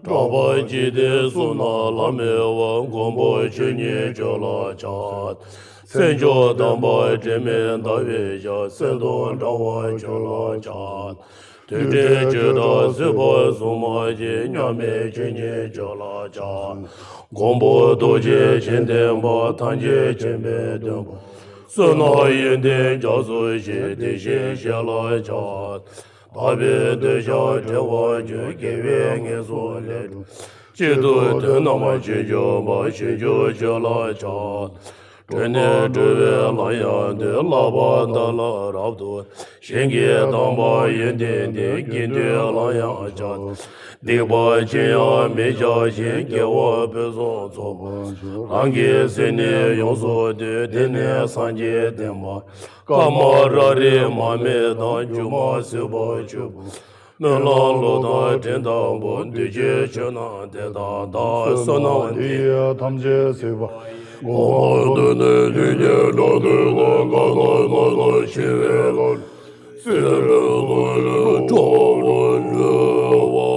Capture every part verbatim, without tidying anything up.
གྲགས་པ་འཇིག་རྟེན་གསུམ་ན་ལྷ་མི་དབང་། མགོན་པོ་ཆོས་ཉིད་ཁྱོད་ལ་ཕྱག་སེམས་མཆོག་དམ་པ་དྲི་མེད་ཟླ་བའི་ཞལ། གསེར་མདོག་འདྲ་བ་ཁྱོད་ལ་ཕྱག་དུས་དྲན་བརྗོད་དང་སྲིད་པ་གཟུགས་མ་བཞེས། མཉམ་མེད་ཆོས་ཉིད་ཁྱོད་ལ་ཕྱག་མགོན་པོ་རྡོ་རྗེ་འཆང་ལྡན་པ། ཐམས་ཅད་མཁྱེན་པའི་སྟོན་པ། བསོད་ནམས་ཡོན་ཏན་རྒྱ་མཚོ་ཞེས། དེ་བཞིན་གཤེགས་ལ་ཕྱག་དག་པའི་འདོད་ཆགས་བྲལ་བར་གྱུར། དགེ་བའི་ངན་སོང་ལས་གྲོལ། གཅིག་ཏུ་དོན་རྣམས་ཇི་བྱུང་བ། ཞིང་སྐྱོང་ཁྱོད་ལ་ཕྱག་གྲོལ་ནས་གྲོལ་བའི་ལམ་ཡང་སྟོན། བསླབ་པ་དག་ལ་རབ་ཏུ། ཞིང་གི་དམ་པ་ཡོན་ཏན་ལྡན། དགེ་འདུན་ལ་ཡང་ཕྱག་སྡིག་པ་ཅི་ཡང་མི་བྱ་ཞིང་། དགེ་བ་ཕུན་སུམ་ཚོགས་པར་སྤྱད། རང་གི་སེམས་ནི་ཡོངས་སུ་འདུལ། དེ་ནས་སངས་རྒྱས་བསྟན་པ། ཀ་མ་ར་རི་མ་སྨད་དང་། སྒྱུ་མ་ཟིལ་པ་ཆུ་བུར། སྨོན་ལམ་གླུ་དང་འགྲན་ཟླ་པོ། འདུས་བྱས་ཆོས་རྣམས་དེ་དག་དང་། བསོད་ནམས་འདི་ཡིས་ཐམས་ཅད་གཟིགས་པ། གོ་འཕང་ཐོབ་ནས་སྡུག་བསྔལ་དགྲ་འདུལ་ལ། གང་ལ་གནས་ན་ཞི་བའི་ལམ། སྲིད་པའི་མཐའ་ལས་སྐྱོབ་པར་འགྲོ་བ།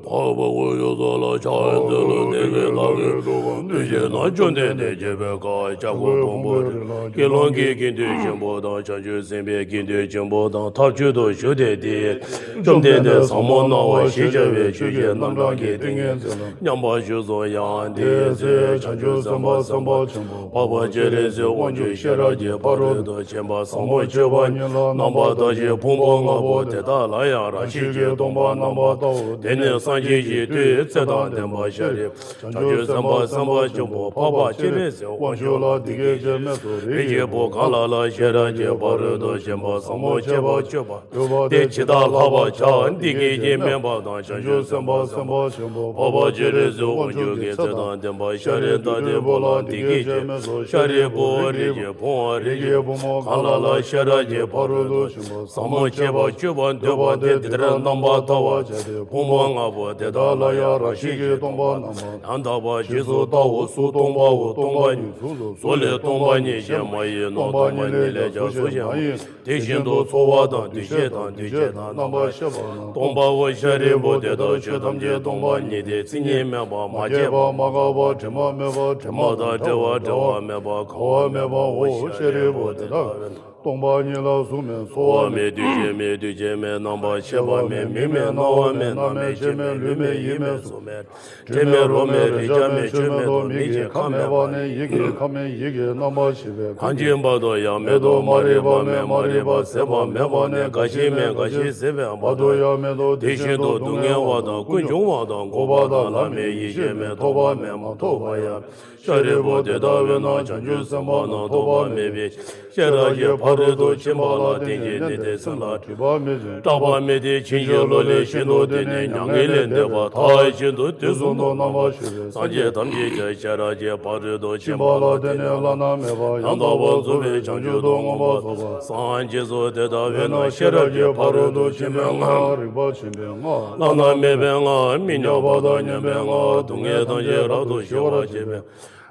འཕགས་པ་དཀོན་མཆོག་གསུམ་ལ། ཕྱག་འཚལ་ལོ། དེ་གའི་ལྷ་ཀུན་ཐུགས་དམ་དུས་བཞིན་དུ། བཅོམ་ལྡན་འདས་མཆོད་པའི་སྐབས་ཕྱག་མགོ་ཕུང་པོ་རི་ལ་དགེ་སློང་གི་དགེ་འདུན་ཆེན་པོ་དང་། བྱང་ཆུབ་སེམས་དཔའི་དགེ་འདུན་ཆེན་པོ་དང་། མཐར་མཆོག་ཏུ་བཞུགས་ཏེ། དེ་ཡིས་བཅོམ་ལྡན་འདས་ཟབ་མོ་སྣང་བ་ཞེས་བྱ་བའི་ཆོས་ཀྱི་རྣམ་གྲངས་ཀྱི་ཏིང་ངེ་འཛིན་ལ་མཉམ་པར་བཞུགས་སོ། ཡང་དེའི་ཚེ་བྱང་ཆུབ་སེམས་དཔའ་སེམས་དཔའ་ཆེན་པོ་འཕགས་པ་སྤྱན་རས་གཟིགས་དབང་ཕྱུག་ཤེས་རབ་ཀྱི་ཕ་རོལ་ཏུ་ཕྱིན་པ་ཟབ་མོ་སྤྱོད་པ་ཉིད་ལ་རྣམ་པར་ལྟ་ཞིང་ཕུང་པོ་ལྔ་པོ་དེ་དག་ལ་ཡང་རང་བཞིན་གྱིས་སྟོང་པར་རྣམ་པར་བལྟའོ། དེ་ནས་སངས་རྒྱས་ཀྱི་མཐུས་ཚེ་དང་ལྡན་པ་ཤཱ་རིའི་བུ་བྱང་ཆུབ་སེམས་དཔའ་སེམས་དཔའ་ཆེན་པོ་འཕགས་པ་སྤྱན་རས་གཟིགས་དབང་ཕྱུག་ལ་འདི་སྐད་ཅེས་སྨྲས་སོ། རིགས་ཀྱི་བུ་གང་ལ་ལ་ཤེས་རབ་ཀྱི་ཕ་རོལ་ཏུ་ཕྱིན་པ་ཟབ་མོ་སྤྱོད་པ་སྤྱོད་པ་འདོད་པ་དེས་ཇི་ལྟར་བསླབ་པར་བྱ། འདི་སྐད་ཅེས་སྨྲས་པ་དང་། བྱང་ཆུབ་སེམས་དཔའ་སེམས་དཔའ་ཆེན་པོ་འཕགས་པ་སྤྱན་རས་གཟིགས་དབང་ཕྱུག་གིས་ཚེ་དང་ལྡན་པ་ཤཱ་རིའི་བུ་དེ་ལ་འདི་སྐད་ཅེས་སྨྲས་སོ། ཤཱ་རིའི་བུ་རིགས་ཀྱི་བུའམ་རིགས་ཀྱི་བུ་མོ་གང་ལ་ལ་ཤེས་རབ་ཀྱི་ཕ་རོལ་ཏུ་ཕྱིན་པ་ཟབ་མོ་སྤྱོད་པ་སྤྱོད་པ་འདོད་པ་དེས་འདི་ལྟར་རྣམ་པར་བལྟ་བར་བྱ་སྟེ། ཕུང་པོ་ལྔ་པོ་དེ་དག་ལ་ཡང་རང་བཞིན་གྱིས་སྟོང་པར་རྣམ་པར་ཡང་དག་པར་རྗེས་སུ་བལྟའོ། གཟུགས་སྟོང་པའོ། སྟོང་པ་ཉིད་གཟུགས་སོ། གཟུགས་ལས་སྟོང་པ་ཉིད་གཞན་མ་ཡིན་ནོ། སྟོང་པ་ཉིད་ལས་ཀྱང་གཟུགས་གཞན་མ་ཡིན། དེ་བཞིན་དུ་ཚོར་བ་དང་འདུ་ཤེས་དང་འདུ་བྱེད་དང་རྣམ་པར་ཤེས་པ་རྣམས་སྟོང་པའོ། ཤཱ་རིའི་བུ་དེ་ལྟར་ཆོས་ཐམས་ཅད་སྟོང་པ་ཉིད་དེ། མཚན་ཉིད་མེད་པ། མ་སྐྱེས་པ། མ་འགགས་པ། དྲི་མ་མེད་པ། དྲི་མ་དང་བྲལ་བ། བྲལ་བ་མེད་པ། གང་བ་མེད་པའོ། ཤཱ་རིའི་བུ་དེ་ལྟ་བས་ན་སྟོང་པ་ཉིད་ལ་གཟུགས་མེད། ཚོར་བ་མེད། འདུ་ཤེས་མེད། འདུ་བྱེད་མེད། རྣམ་པར་ཤེས་པ་མེད། མིག་མེད། རྣ་བ་མེད། སྣ་མེད། ལྕེ་མེད། ལུས་མེད། ཡིད་མེད། གཟུགས་མེད། དྲི་མེད། རོ་མེད། རེག་བྱ་མེད། ཆོས་མེད་དོ། མིག་གི་ཁམས་མེད་པ་ནས་ཡིད་ཀྱི་ཁམས་མེད། ཡིད་ཀྱི་རྣམ་པར་ཤེས་པའི་ཁམས་ཀྱི་བར་དུ་ཡང་མེད་དོ། མ་རིག་པ་མེད། མ་རིག་པ་ཟད་པ་མེད་པ་ནས་རྒ་ཤི་མེད། རྒ་ཤི་ཟད་པའི་བར་དུ་ཡང་མེད་དོ། དེ་བཞིན་དུ་སྡུག་བསྔལ་བ་དང་ཀུན་འབྱུང་བ་དང་འགོག་པ་དང་ལམ་མེད་ཡེ་ཤེས་མེད། ཐོབ་པ་མེད། མ་ཐོབ་པ་ཡང་། ཤཱ་རིའི་བུ་དེ་ལྟ་བས་ན་བྱང་ཆུབ་སེམས་དཔའ་རྣམས་ཐོབ་པ་མེད་པའི་ཤེས་རབ་ཀྱི་ཕ་རོལ་ཏུ་ཕྱིན་པ་ལ་བརྟེན་ཅིང་གནས་ཏེ། སེམས་ལ་སྒྲིབ་པ་མེད་ཅིང་སྐྲག་པ་མེད་དེ། ཕྱིན་ཅི་ལོག་ལས་གཞན་དུ་འདོད་ནས་མྱ་ངན་ལས་འདས་པ་མཐར་ཕྱིན་ཏོ། དུས་གསུམ་དུ་རྣམ་པར་བཞུགས་པའི་སངས་རྒྱས་ཐམས་ཅད་ཀྱང་ཤེས་རབ་ཀྱི་ཕ་རོལ་ཏུ་ཕྱིན་པ་ལ་བརྟེན་ནས་བླ་ན་མེད་པ་ཡང་དག་པར་རྫོགས་པའི་བྱང་ཆུབ་ཏུ་མངོན་པར་རྫོགས་པར་སངས་རྒྱས་སོ། དེ་ལྟ་བས་ན་ཤེས་རབ་ཀྱི་ཕ་རོལ་ཏུ་ཕྱིན་པའི་སྔགས། རིག་པ་ཆེན་པོའི་སྔགས། བླ་ན་མེད་པའི་སྔགས། མི་མཉམ་པ་དང་མཉམ་པའི་སྔགས། སྡུག་བསྔལ་ཐམས་ཅད་རབ་ཏུ་ཞི་བར་བྱེད་པའི།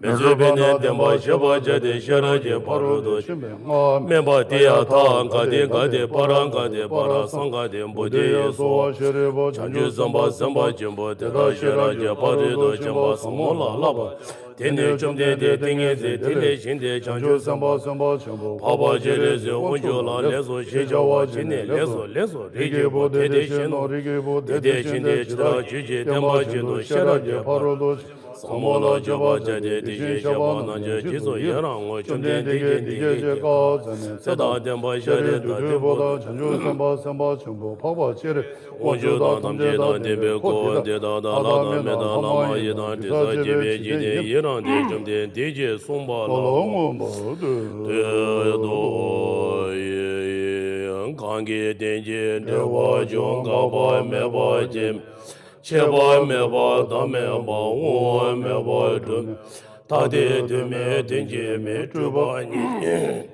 མི་བཟོད་པས་ནི་བདེན་པར་ཤེས་པར་བྱ་སྟེ། ཤེས་རབ་ཀྱི་ཕ་རོལ་ཏུ་ཕྱིན་པའི་སྔགས། སྨན་པ་དེ་ཡང་ཐ་ག་ཏེ་ག་ཏེ་པ་ར་ག་ཏེ་པ་ར་སཾ་ག་ཏེ་བོ་དྷི་ཡེ་སྭཱ་ཧཱ། ཤཱ་རིའི་བུ་བྱང་ཆུབ་སེམས་དཔའ་སེམས་དཔའ་ཆེན་པོ་དེ་ལྟར་ཤེས་རབ་ཀྱི་ཕ་རོལ་ཏུ་ཕྱིན་པ་ཟབ་མོ་ལ་བསླབ་པ། དེ་ནས་བཅོམ་ལྡན་འདས་ཏིང་ངེ་འཛིན་དེ་ལས་བཞེངས་ཏེ་བྱང་ཆུབ་སེམས་དཔའ་སེམས་དཔའ་ཆེན་པོ་འཕགས་པ་སྤྱན་རས་གཟིགས་དབང་ཕྱུག་ལ་ལེགས་སོ་ཞེས་བྱ་བ་བྱིན་ནས། ལེགས་སོ་ལེགས་སོ། རིགས་ཀྱི་བུ་དེ་དེ་བཞིན་ནོ། རིགས་ཀྱི་བུ་དེ་དེ་བཞིན་ཏེ། ཇི་ལྟར་ཆོས་ཀྱི་བསྟན་པ་བཞིན་དུ་ཤེས་རབ་ཀྱི་ཕ་རོལ་ཏུ་ཟབ་མོ་ལ་སྤྱོད་པར་བྱ་སྟེ། དེ་བཞིན་གཤེགས་པ་རྣམས་ཀྱང་རྗེས་སུ་ཡི་རང་ངོ་། བཅོམ་ལྡན་འདས་ཀྱིས་འདི་སྐད་ཅེས་བཀའ་སྩལ་ནས། ཚེ་དང་ལྡན་པ་ཤཱ་རིའི་དྭ་ཏིའི་བུ་དང་། བྱང་ཆུབ་སེམས་དཔའ་སེམས་དཔའ་ཆེན་པོ་འཕགས་པ་སྤྱན་རས་གཟིགས་དབང་ཕྱུག་དང་། ཐམས་ཅད་དང་ལྡན་པའི་འཁོར་དེ་དག་དང་། ལྷ་དང་མི་དང་ལྷ་མ་ཡིན་དང་། དྲི་ཟར་བཅས་པའི་འཇིག་རྟེན་ཡི་རངས་ཏེ། བཅོམ་ལྡན་འདས་ཀྱིས་གསུངས་པ་ལ་མངོན་པར་བསྟོད་དོ། གང་གིས་རྟེན་ཅིང་འབྲེལ་བར་འབྱུང་། འགག་པ་མེད་པར་སྐྱེ་མེད། ཆད་པ་མེད་པ་ཟླ་མེད་པ། འོང་བ་མེད་པ་འགྲོ་མེད། ད་ལྟའི་དུས་མེད་དོན་གྱི་མེད། སྤྲོས་པ་ཉིད་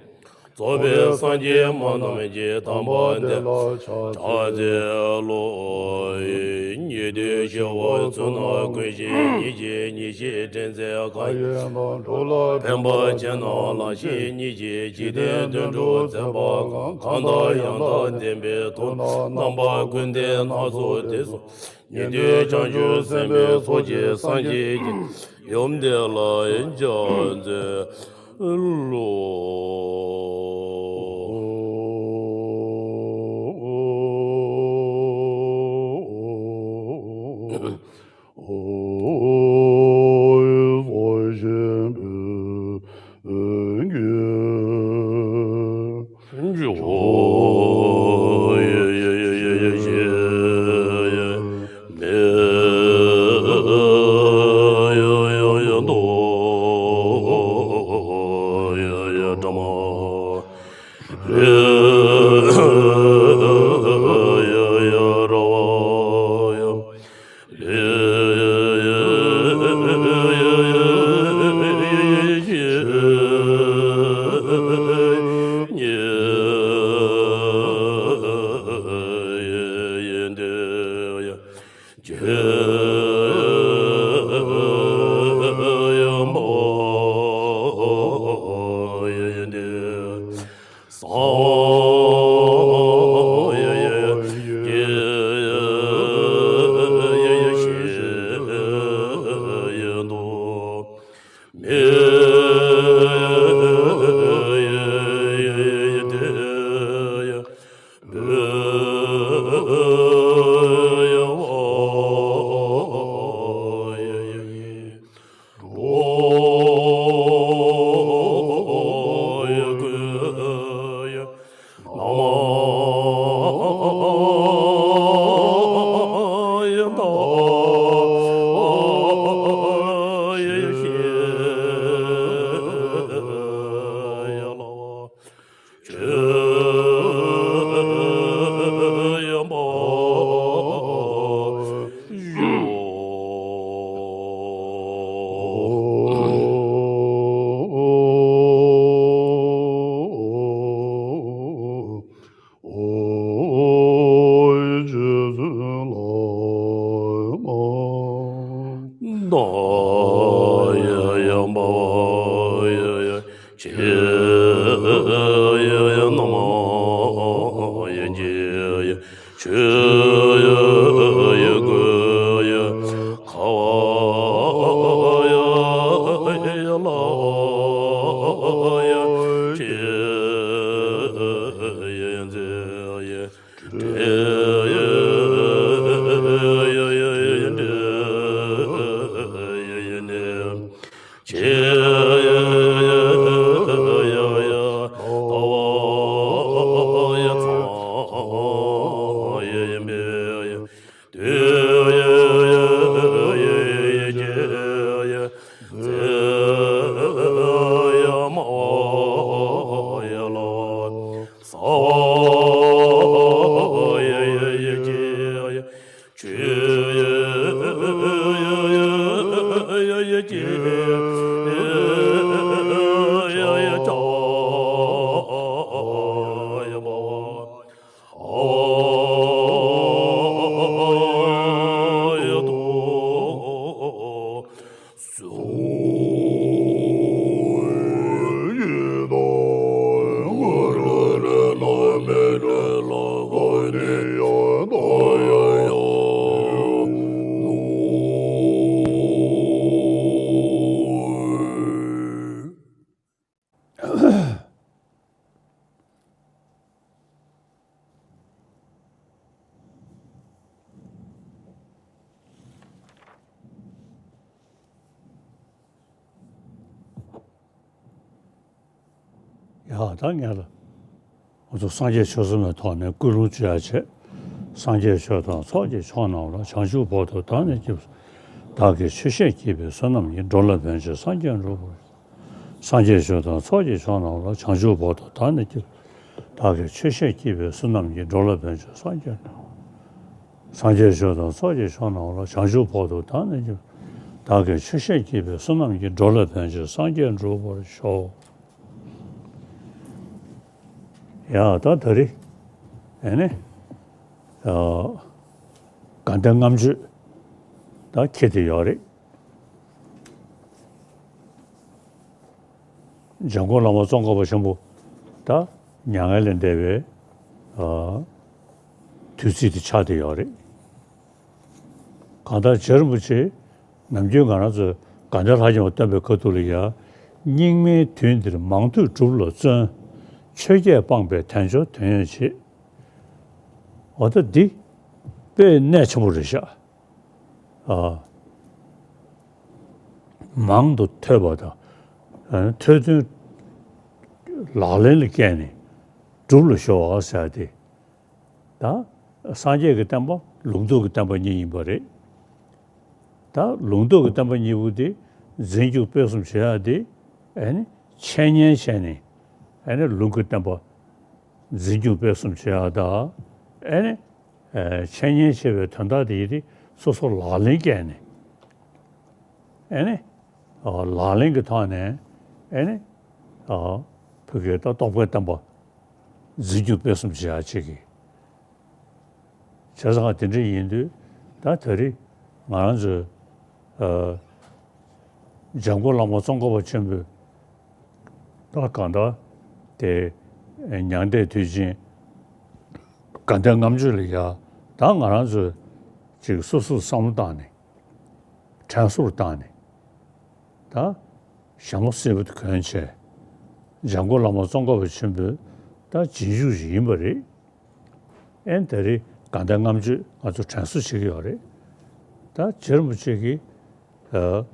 རྫོགས་པའི་སངས་རྒྱས་སྨྲ་རྣམས་ཀྱིས། དམ་པ་དེ་ལ་ཕྱག་འཚལ་ལོ། ཉན་ཐོས་ཞི་བ་ཚོལ་ན་ཀུན་ཤེས་ཉིད་ཀྱིས། ཉེར་ཞི་འདྲེན་མཛད་མཁའ་ཡི་དྭགས། འགྲོ་ལ་ཕན་པར་བྱེད་ན་ལག་ཤེས་ཉིད་ཀྱིས། འཇིག་རྟེན་དོན་སྒྲུབ་མཛད་པ་གང་། གང་དག་ཡང་དག་ལྡན་པའི་ཐུགས། རྣམ་པ་ཀུན་ལྡན་སྣ་ཚོགས་སྡེ་གསུམ། ཉན་ཐོས་བྱང་ཆུབ་སེམས་དཔའི་ཚོགས་ཀྱིས། སངས་རྒྱས་ཀྱི་ཡུམ་དེ་ལ་ཕྱག་འཚལ་ལོ། པ་ཡ་ཡ་བ་ཡ་ཡ་ཅི་ཡ་ཡ་ན་མ་ཡ་ཅི་ཡ་ཆུ་ཡ་ཡ་གུ་ཡ་ཁ་བ་ཡ་ཡ་ལ་ཡ་ཅི་ཡ་ཡ་ཛི་ཡ། ས་ཡ་ཡ་ཡ་ཅི་ཡ་ཡ་ཆུ་ཡ་ཡ་ཡ་ཅི་ཡ་ཡ་ཅ་ཡ་བ་ཧ་ཡ་དོ། ཡ་ད་ངས་ལ། ང་ཚོ་སངས་རྒྱས་ཆོས་ཚོགས་མའི་ཐོག་ནས་སྐུལ་སློང་བྱེད་ཡ་བྱེད། སངས་རྒྱས་ཆོས་དང་ཚོགས་ཀྱི་མཆོག་རྣམས་ལ། བྱང་ཆུབ་བར་དུ་བདག་ནི་སྐྱབས། བདག་གིས་ཆོས་བཤད་བགྱིས་པའི་བསོད་ནམས་ཀྱིས། འགྲོ་ལ་ཕན་ཕྱིར་སངས་རྒྱས་འགྲུབ་པར་ཤོག། སངས་རྒྱས་ཆོས་དང་ཚོགས་ཀྱི་མཆོག་རྣམས་ལ། བྱང་ཆུབ་བར་དུ་བདག་ནི་སྐྱབས། བདག་གིས་ཆོས་བཤད་བགྱིས་པའི་བསོད་ནམས་ཀྱིས། འགྲོ་ལ་ཕན་ཕྱིར་སངས་རྒྱས་འགྲུབ། སངས་རྒྱས་ཆོས་དང་ཚོགས་ཀྱི་མཆོག་རྣམས་ལ། བྱང་ཆུབ་བར་དུ་བདག་ནི་སྐྱབས། བདག་གིས་ཆོས་བཤད་བགྱིས་པའི་བསོད་ནམས་ཀྱིས། འགྲོ་ལ་ཕན་ཕྱིར་སངས་རྒྱས་འགྲུབ་པར་ཤོག། ཡ་ད་ད་རེས་ཨེ་ནི་ཨ་དགའ་ལྡན་ལྔ་མཆོད་ད་འཁེལ་བསྡད་ཡོད་རེད། འཇམ་མགོན་བླ་མ་ཙོང་ཁ་པ་ཆེན་པོ་ད་མྱ་ངན་ལས་འདས་པའི་ཨ་དུས་ཚིགས་དེ་ཆགས་བསྡད་ཡོད་རེད། གང་ལྟར་རྗེ་རིན་པོ་ཆེ་ནམ་རྒྱུན་ང་རང་ཚོས་དགའ་ལྡན་ལྷ་བརྒྱ་མ་བཏོན་པའི་ཁ་ཐུག་ལ་ཡ། སྙིགས་མའི་དུས་འདིར་མང་ཐོས་སྒྲུབ་ལ་བརྩོན། ཆོས་བརྒྱད་སྤངས་པས་དལ་འབྱོར་དོན་ཡོད་བྱེད། འོ་ད་འདི་དཔེ་གནད་ཆེན་པོ་རེད་ཤག་ཨ། མང་དུ་ཐོས་པ་དང་། ཨ་ཐོས་དོན་ལག་ལེན་ལ་བཀལ་ནས་སྒྲུབ་ལ་གཞོལ་བ་ཟེར་ཏེ། ད་སངས་རྒྱས་ཀྱི་བསྟན་པ་ལུང་རྟོགས་ཀྱི་བསྟན་པ་གཉིས་ཡིན་པ་རེད། ད་ལུང་རྟོགས་ཀྱི་བསྟན་པ་གཉིས་པོ་དེ་འཛིན་སྐྱོང་སྤེལ་གསུམ་བྱེད་ཡག་དེ་ཨ་ནི་འཆད་ཉན་བྱས་ནས་ཨ་ནི་ལུང་གི་བསྟན་པ་འཛིན་སྐྱོང་སྤེལ་གསུམ་བྱེད་ཡག་དང་ཨ་ནི་ཨ་འཆད་ཉན་བྱེད་པའི་དོན་དག་དེ་ཡིན་ཏེ་སོ་སོ་ལག་ལེན་བཀལ་ནས་ཨ་ནི་ཨ་ལག་ལེན་གྱི་ཐོག་ནས་ཨ་ནི་ཨ་བོད་ཀྱི་ད་རྟོགས་པའི་བསྟན་པ་འཛིན་སྐྱོང་སྤེལ་གསུམ་བྱེད་ཡག་ཅིག་གི་བྱས་ཙང་དེ་འདྲ་ཡིན་དུས་ད་ད་རེས་ང་རང་ཚོས་ཨ་འཇམ་མགོན་བླ་མ་ཙོང་ཁ་པ་ཆེན་པོས་ད་གང་ལྟར་དེ་མྱང་འདས་དུས་ཆེན་དགའ་ལྡན་ལྔ་མཆོད་ལ་ཡ་ད་ང་རང་ཚོས་ཅིག་སོ་སོར་བསམ་བློ་བཏང་ནས་དྲན་གསོ་བཏང་ནས་ད་ཞྭ་མོ་སེར་པོ་དེ་གོན་བྱས་འཇམ་མགོན་བླ་མ་ཙོང་ཁ་པ་ཆེན་པོའི་ད་རྗེས་འཇུག་ཅིག་ཡིན་པ་རེད། ཨེ་ད་རེས་དགའ་ལྡན་ལྔ་མཆོད་ང་ཚོ་དྲན་གསོ་བྱེད་ཀྱི་ཡོད་རེད། ད་རྗེ་རིན་པོ་ཆེ་གིས་ཨ་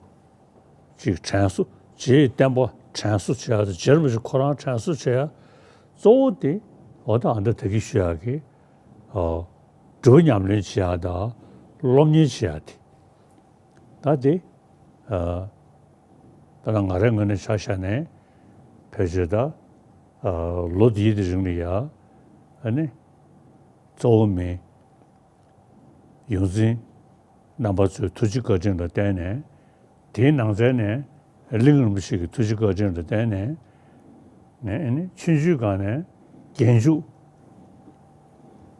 ཅིག་དྲན་གསོ་རྗེའི་བསྟན་པ་དྲན་གསོ་བྱེད་ཡག་དང་རྗེ་རིན་པོ་ཆེ་ཁོ་རང་དྲན་གསོ་བྱེད་ཡག་གཙོ་བོ་དེ་འོ་ད་ཨ་འདྲ་ད་གི་ཞུ་ཡག་གི་ཨ་སྒྲུབ་ཉམས་ལེན་བྱེད་ཡག་དང་སློབ་གཉེར་བྱེད་ཡག་དེ། ད་དེ་ཨ་ད་ང་རའི་ངོས་ནས་ཆ་བཞག་ནས་ཕལ་ཆེར་ད་ཨ་ལོ་འདིའི་དེ་རིང་ལ་ཡ་ཨ་ནི་གཙོ་བོ་མིན་ཡོངས་འཛིན་རྣམ་པ་ཚོའི་ཐུགས་རྗེ་བཀའ་དྲིན་ལ་བརྟེན་ནས་དེའི་ནང་ཚན་ནས་གླིང་རིན་པོ་ཆེ་གི་ཐུགས་རྗེ་བཀའ་དྲིན་ལ་བརྟེན་ནས་ནས་ཨ་ནི་ཆུང་ཆུང་སྒང་ནས་རྒྱན་འཇུག་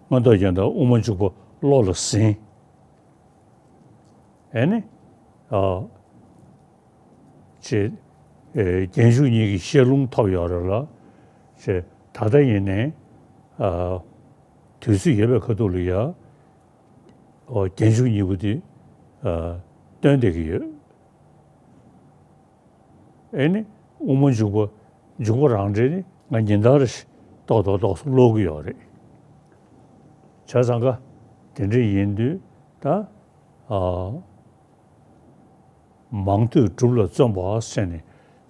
མངོན་རྟོགས་རྒྱན་དང་དབུ་མ་འཇུག་པ་བློ་ལ་ཟིན། ཨེ་ནི། ཨ་ཅེ་ཨེ་རྒྱན་ཞུགས་གཉིས་ཀྱི་བཤད་ལུང་ཐོབ་ཡོད་རེད་ལ། ཅེ་ད་ལྟ་ཡིན་ནའི་ཨ་དུས་ཚོད་ཡོད་པའི་ཁ་ཐུག་ལ་ཡ་ཨོ་རྒྱན་ཞུགས་གཉིས་པོ་དེ་ཨ་སྟོན་བསྡད་ཀྱི་ཡོད། ཨེ་ནི་དབུ་མ་འཇུག་པ་འཇུག་པ་རང་འགྲེལ་ནི་ང་ཉིན་ལྟར་རེ་ཏོག་ཏོག་ཏོག་ཙམ་ཀློག་གི་ཡོད་རེད། བྱས་ཙང་ཀ་དེ་འདྲ་ཡིན་དུས་ད་ཨ་མང་ཐོས་སྒྲུབ་ལ་བརྩོན་པ་ཟེར་ནས་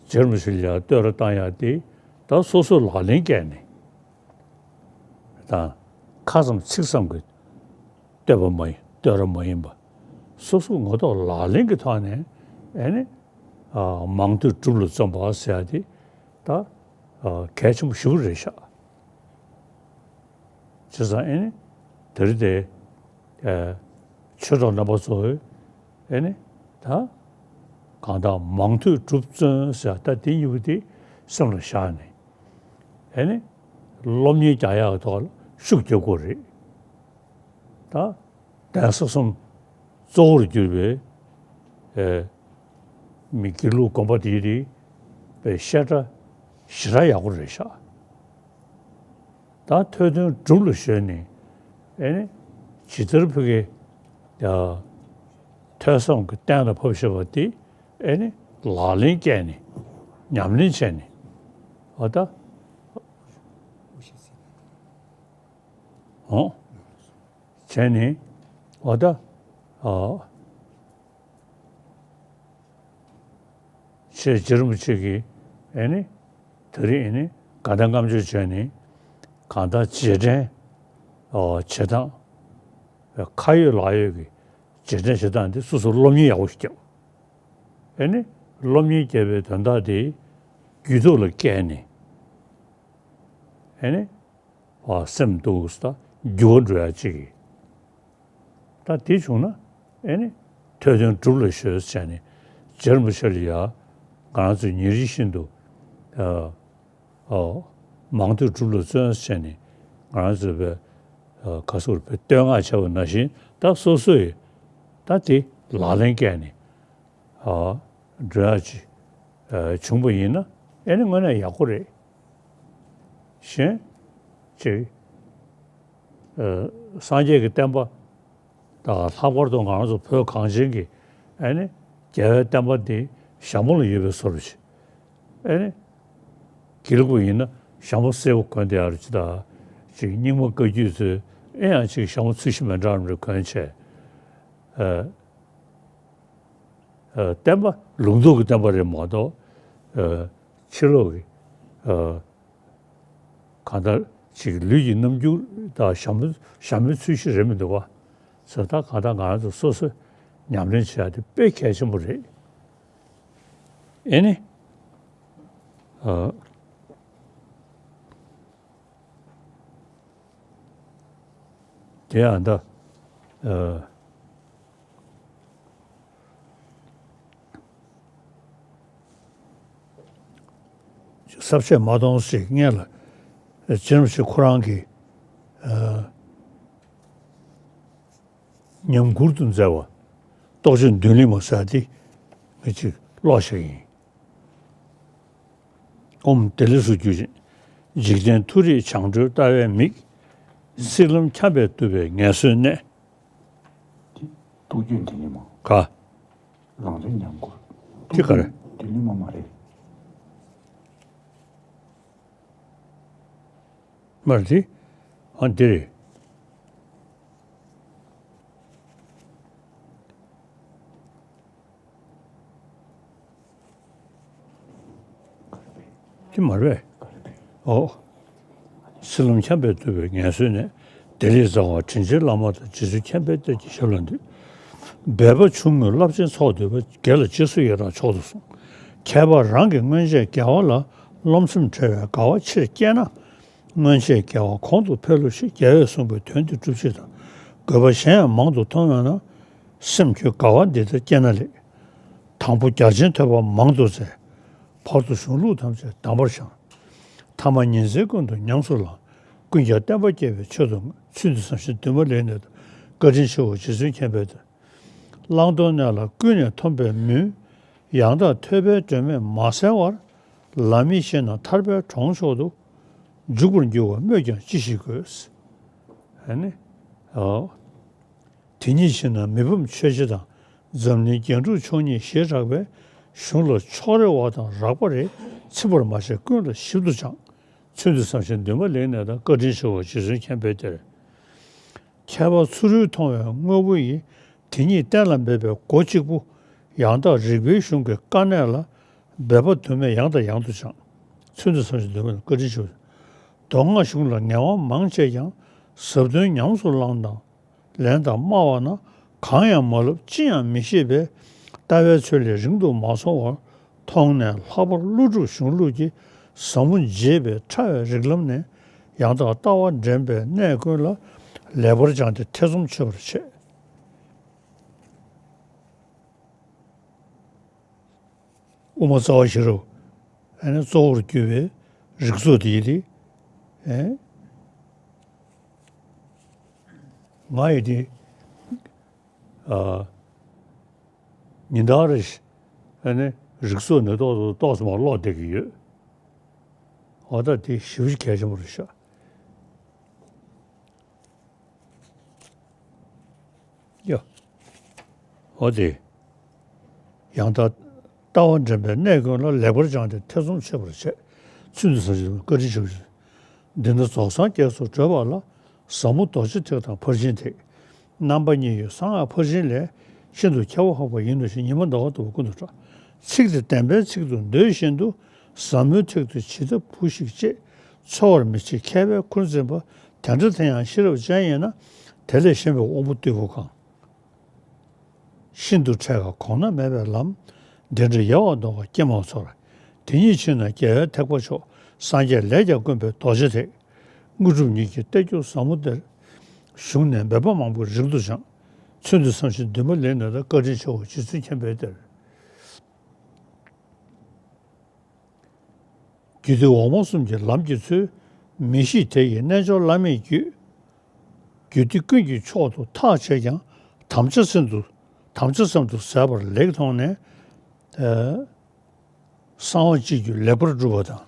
རྗེ་རིན་པོ་ཆེ་ལ་ཡ་བསྟོད་ར་བཏང་ཡ་དེ་ད་སོ་སོས་ལག་ལེན་བཀལ་ནས་དང་ཁ་ཙམ་ཚིག་ཙམ་གྱི་བསྟོད་པ་མ་ཡིན། བསྟོད་ར་མ་ཡིན་པ། སོ་སོ་ངོ་ཐོག་ལག་ལེན་གྱི་ཐོག་ནས་ཨེ་ནི་ཨ་མང་ཐོས་སྒྲུབ་ལ་བརྩོན་པ་ཟེར་ཡ་དེ་ད་ཨ་གལ་ཆེན་པོ་ཞེ་པོ་རེད་ཤག་བྱས་ཙང་ཨེ་ནི་དེ་རིང་དེ་ཨ་ཆོས་གྲོགས་རྣམ་པ་ཚོས་ཨེ་ནི་ད་གང་ལྟར་མང་ཐོས་སྒྲུབ་བརྩོན་ཟེར་ཡ་ད་དེ་གཉིས་པོ་དེ་སེམས་ལ་བཞག་ནས་ཨེ་ནི་སློབ་གཉེར་རྒྱག་ཡག་གི་ཐོག་ལ་ཤུགས་རྒྱག་དགོས་རེད། ད་གདན་ས་གསུམ་གཙོ་བོར་གྱུར་པའི་ཨེ་མི་དགེ་ལུགས་དགོན་པ་དེའི་རིགས་པའི་བཤད་གྲྭ་ཞེ་དྲག་ཡག་པོ་རེད་ཤག་ད་ཐོས་དོན་སྒྲུབ་ལ་གཞོལ་ནས་ཨེ་ནི་ཇི་ལྟར་ཕ་གི་ཡ་ཐོས་བསམ་གྱི་གཏན་ལ་ཕབ་བཞག་པ་དེ་ཨེ་ནི་ལག་ལེན་བཀལ་ནས་ཉམས་ལེན་བྱས་ནས་འོ་ད་འོ། བྱས་ནས་འོ་ད་ཨ་ཆེ་རྗེ་རིན་པོ་ཆེ་གིས་ཨེ་ནི་དེ་རིང་ཨེ་ནི་དགའ་ལྡན་ལྔ་མཆོད་བྱས་ནས་གང་ལྟར་རྗེས་དྲན་ཨ་བྱེད་སྟངས་ཁ་ཡོད་ལག་ཡོད་ཀྱི་རྗེས་དྲན་བྱེད་སྟངས་འདི་སོ་སོ་སློབ་གཉེར་ཡག་པོ་ཞིག་བརྒྱབ། ཨེ་ནི་སློབ་གཉེར་བརྒྱབ་པའི་དོན་དག་དེ་རྒྱུད་ཐོག་ལ་བཀལ་ནས་ཨེ་ནི། བ་སེམས་སྡུག་ས་འགྱུར་བ་འགྲོ་ཡ་གཅིག་གིས། ད་དེ་བྱུང་ན་ཨེ་ནི་ཐོས་དོན་སྒྲུབ་ལ་གཞོལ་ཟེར་ནས་རྗེ་རིན་པོ་ཆེ་ལ་ཡ་ང་རང་ཚོས་ཉིན་རེ་བཞིན་དུ་ཨ་ཨ་མང་ཐོས་སྒྲུབ་ལ་བརྩོན་ཟེར་ནས་ང་རང་ཚོས་པའི་ཨ་ག་ཟེར་བའི་བསྟོད་བསྔགས་བྱས་པ་ནང་བཞིན་ད་སོ་སོས་ད་དེ་ལག་ལེན་བཀལ་ནས། ཨ་འགྲོ་ཡག་ཅིག་ཨ་བྱུང་པ་ཡིན་ན་ཨེ་ནི་དངོས་གནས་ཡག་པོ་རེད། གཞན་ཅིག་ཨ་སངས་རྒྱས་ཀྱི་བསྟན་པ་དང་ལྷག་པར་དུ་ང་རང་ཚོ་བོད་གངས་ཅན་གྱི་ཨེ་ནི་རྒྱལ་བའི་བསྟན་པ་འདི་ཞྭ་མོ་ལ་ཡོད་པའི་བཟོ་འདྲ་ཅིག་ཨེ་ནི་དགེ་ལུགས་པ་ཡིན་ན་ཞྭ་མོ་སེར་པོ་གོན་བསྡད་ཡག་རེད་ཅིག་དང་ཅིག་རྙིང་མ་བཀའ་བརྒྱུད་ཚོས་ཨེ་ཡང་ཅིག་ཞྭ་མོ་ཚོས་གཞི་མི་འདྲ་བ་རེ་གོན་བྱས་ཨ། ཨ་བསྟན་པ་ལུང་རྟོགས་ཀྱི་བསྟན་པ་རེད་མ་གཏོགས་ཨ་ཕྱི་ལོགས་ཀྱི་ཨ་གང་ལྟར་ཅིག་ལུས་ཀྱི་རྣམ་འགྱུར་དང་ཞྭ་མོ་ཞྭ་མོའི་ཚུལ་ཞིག་རེད་མི་འདུག་བ། ཟེར་ད་གང་ལྟར་ང་རང་ཚོ་སོ་སོས་ཉམས་ལེན་བྱེད་ཡ་དེ་དཔེ་གལ་ཆེན་པོ་རེད། ཨེ་ནི་ཨ། དེ་ཡང་ད་ཨ་ས་བཅད་མ་སྟོང་ཞིག་སྔོན་ལ་རྗེ་རིན་པོ་ཆེ་ཁོ་རང་གིས་ཨ་ཉམས་མགུར་དུ་མཛད་པ་རྟོགས་བརྗོད་མདུན་ལེགས་མ་ཟེར་དེ་ངས་ཅིག་ཀློག་བཞག་ཡིན། ཨོཾ་བདེ་ལེགས་སུ་གྱུར་ཅིག་འཇིག་རྟེན་མཐོ་རིས་བྱང་འགྲོའི་ལྟ་བའི་མིག་སྲིད་ལམ་འཁྱམས་པས་བཏུབ་པའི་ངལ་གསོའི་གནས། ཐུགས་རྒྱུད་འདི་ནི་མ། ག་རང་རེ་ཉམས་མགུར། དེ་ག་རེ། འདི་ནི་མ་མ་རེད། མ་རེད་དེ། ཨ་འདི་རེད། དེ་མ་རེད་པས། ཨོ། སྲིད་ལམ་འཁྱམས་པས་བཏུབ་པའི་ངལ་གསོའི་གནས། བདེ་ལེགས་བཟང་བ་དྲིན་ཆེན་བླ་མ་དང་། རྗེ་བཙུན་མཁྱེན་པའི་གཏེར་གྱི་ཞབས་ལ་འདུད། འབད་པ་ཆུང་ངུས་རླབས་ཆེན་ཚོགས་འདུས་པ། དགེ་ལ་རྗེས་སུ་ཡི་རང་མཆོག་ཏུ་གསུངས། ཁྱད་པར་རང་གི་སྔོན་ཆད་དགེ་བ་ལ་རློམ་སེམས་བྲལ་བའི་དགའ་བ་ཆེར་སྐྱེས་ན། སྔོན་ཆད་དགེ་བ་གོང་དུ་འཕེལ་ལོ་ཞེས། རྒྱལ་བས་གསུངས་པའི་དོན་འདི་སྒྲུབ་ཕྱིར་དང་། དགོས་པ་གཞན་ཡང་མང་དུ་མཐོང་འོང་ན། སེམས་ཁྱོད་དགའ་བ་འདི་ལྟར་སྐྱེས་ན་ལེགས། དང་པོ་རྒྱ་ཆེན་ཐོས་པ་མང་དུ་བཙལ། བར་དུ་གཞུང་ལུགས་ཐམས་ཅད་གདམས་པར་སྦྱངས། ཐ་མ་ཉིན་མཚན་ཀུན་ཏུ་ཉམས་སུ་བླངས། ཀུན་ཀྱང་བསྟན་པ་རྒྱས་པའི་ཆེད་དུ་བསྔགས། ཚུལ་འདི་བསམ་ཞིང་འདུན་མ་ལེགས་ནས་ཐོབ། བཀའ་དྲིན་ཆེའོ་རྗེ་བཙུན་མཁྱེན་པའི་གཏེར། བླང་དོར་གནས་ལ་ཀུན་ནས་འཐོམས་པའི་མུན། ཡང་དག་ཐོས་པའི་སྒྲོན་མེས་མ་བསལ་བར། ལམ་མི་ཤེས་ན་ཐར་པའི་གྲོང་མཆོག་ཏུ། འཇུག་པར་འགྱུར་བ་སྨོས་ཀྱང་ཅི་ཞིག་དགོས། ཨ་ནི། ཨོ། དེ་ཉིད་ཕྱིར་ན་མི་ཕམ་ཆོས་རྗེ་དང་། འཛམ་གླིང་རྒྱན་དྲུག་མཆོག་གཉིས་ཞེས་གྲགས་པའི། གཞུང་ལ་ཕྱོགས་རེ་བ་དང་རགས་པ་རེ། ཚིམ་པར་མ་བྱས་ཀུན་ལ་ཞིབ་ཏུ་སྦྱངས། ཚུལ་འདི་བསམ་ཞིང་འདུན་པ་ལེགས་གནས་དང་། བཀའ་དྲིན་ཆེའོ་རྗེ་བཙུན་མཁྱེན་པའི་གཏེར། ཁྱད་པར་ཚུ་རོལ་མཐོང་བའི་དངོས་པོ་ཡི། དེ་ཉིད་གཏན་ལ་འབེབས་པའི་སྒོ་གཅིག་པུ། ཡང་དག་རིགས་པའི་གཞུང་གི་དཀའ་གནད་ལ། འབད་པ་དུ་མས་ཡང་དང་ཡང་དུ་སྦྱངས། ཚུལ་འདི་བསམ་ཞིང་འདུན་པ་ལེགས་བཀའ་དྲིན་ཆེའོ། མདོ་སྔགས་གཞུང་ལ་ངལ་བ་མང་སྤྱད་ཀྱང་། ཟབ་དོན་ཉམས་སུ་བླངས་དང་། ལན་དང་སྨྲ་བ་ན། གང་ཡང་མ་བསླབས་ཅི་ཡང་མི་ཤེས་པས། ལྟ་བའི་ཚུལ་ལས་རིང་དུ་མ་སོང་བར། མཐོང་ནས་ལྷག་པར་ཀླུ་སྒྲུབ་གཞུང་ལུགས་ཀྱི། ཟབ་མོ་རྒྱས་པའི་ཕྲ་བའི་རིགས་ལམ་ནས། ཡང་དག་ལྟ་བ་འདྲེན་པའི་གནད་ཀུན་ལ། ལེགས་པར་སྦྱངས་ཏེ་ཐེ་ཚོམ་ཆོད་པར་བྱས། དབུ་མ་རྩ་བ་ཤེས་རབ། ཨ་ནི་གཙོ་བོར་གྱུར་པའི་རིགས་ཚོགས་དེ་ཡིན་ཏེ། ཨེ། ང་ཡི་དེ། ཨ། ཉིན་ལྟར་རེ་བཞིན། ཨ་ནི་རིགས་ཚོགས་ནི་ཏོག་ཙམ་ཏོག་ཙམ་མར་ཀློག་བསྡད་ཀྱི་ཡོད། འོ་ད་དེ་ཞེ་པོ་ཅིག་གལ་ཆེན་པོ་རེད་ཤག་ཡ། འོ་དེ། ཡང་དག་ལྟ་བ་འདྲེན་པའི་གནད་ཀུན་ལ། ལེགས་པར་སྦྱངས་ཏེ་ཐེ་ཚོམ་ཆོད་པར་བྱས། ཚུལ་འདི་བསམ་ཞིང་བཀའ་དྲིན་ཆེའོ། འདི་ནི་རྫོགས་སངས་རྒྱས་སུ་བགྲོད་པ་ལ། ཟབ་མོ་རྡོ་རྗེ་ཐེག་དང་ཕར་ཕྱིན་ཐེག་རྣམ་པ་གཉིས་ཡོད་གསང་སྔགས་ཕར་ཕྱིན་ལས། ཤིན་ཏུ་ཁྱད་པར་འཕགས་པ་ཡིན་ནོ་ཞེས། ཉི་མ་ཟླ་བ་ལྟ་བུ་ཀུན་ཏུ་གྲགས། ཚིག་དེ་བདེན་པའི་ཚིག་ཏུ་འདོད་བཞིན་དུ། ཟབ་མོའི་ཐེག་ཏུ་ཇི་ལྟ་བུ་ཞིག་སྤྱད། འཚོལ་བར་མི་བྱེད་མཁས་པས་ཁུར་འཛིན་པ། དེ་འདྲ་དེ་ཡང་ཤེས་རབ་ཅན་ཡིན་ན། དེ་ལས་གཞན་པའི་དབང་པོ་རྟུལ་པོ་གང་། ཤིན་ཏུ་འཕྲད་དཀའ་གོང་ན་མེད་པའི་ལམ། འདི་འདྲ་ཡལ་བར་འདོར་བ་ཀྱེ་མ་ཚོར། དེ་ཉིད་ཕྱིར་ན་རྒྱལ་བའི་ཐེག་པ་མཆོག་སངས་རྒྱས་ལས་ཀྱང་དཀོན་པའི་རྡོ་རྗེ་ཐེག་དངོས་གྲུབ་ཉིད་ཀྱི་གཏེར་གྱུར་ཟབ་མོ་འདིར། ཞུགས་ནས་འབད་པ་མང་པོས་རིང་དུ་སྦྱངས། ཚུལ་འདི་བསམ་ཞིང་འདུན་པ་ལེགས་གནས་དང་། བཀའ་དྲིན་ཆེའོ་རྗེ་བཙུན་མཁྱེན་པའི་གཏེར། རྒྱུད་སྡེ་འོག་མ་གསུམ་གྱི་ལམ་གྱི་ཚུལ། མི་ཤེས་དེ་ཡི་རྣལ་འབྱོར་བླ་མེད་རྒྱུད། རྒྱུད་སྡེ་ཀུན་གྱི་མཆོག་ཏུ་ཐག་བཅད་ཀྱང་། དམ་བཅའ་སེམས་སུ། དམ་བཅའ་སེམས་སུ་ཟད་པར་ལེགས་མཐོང་ནས། ཨ། གསང་བ་སྤྱོད་རྒྱུད་ལེགས་པར་བསྒྲུབས་པ་དང་།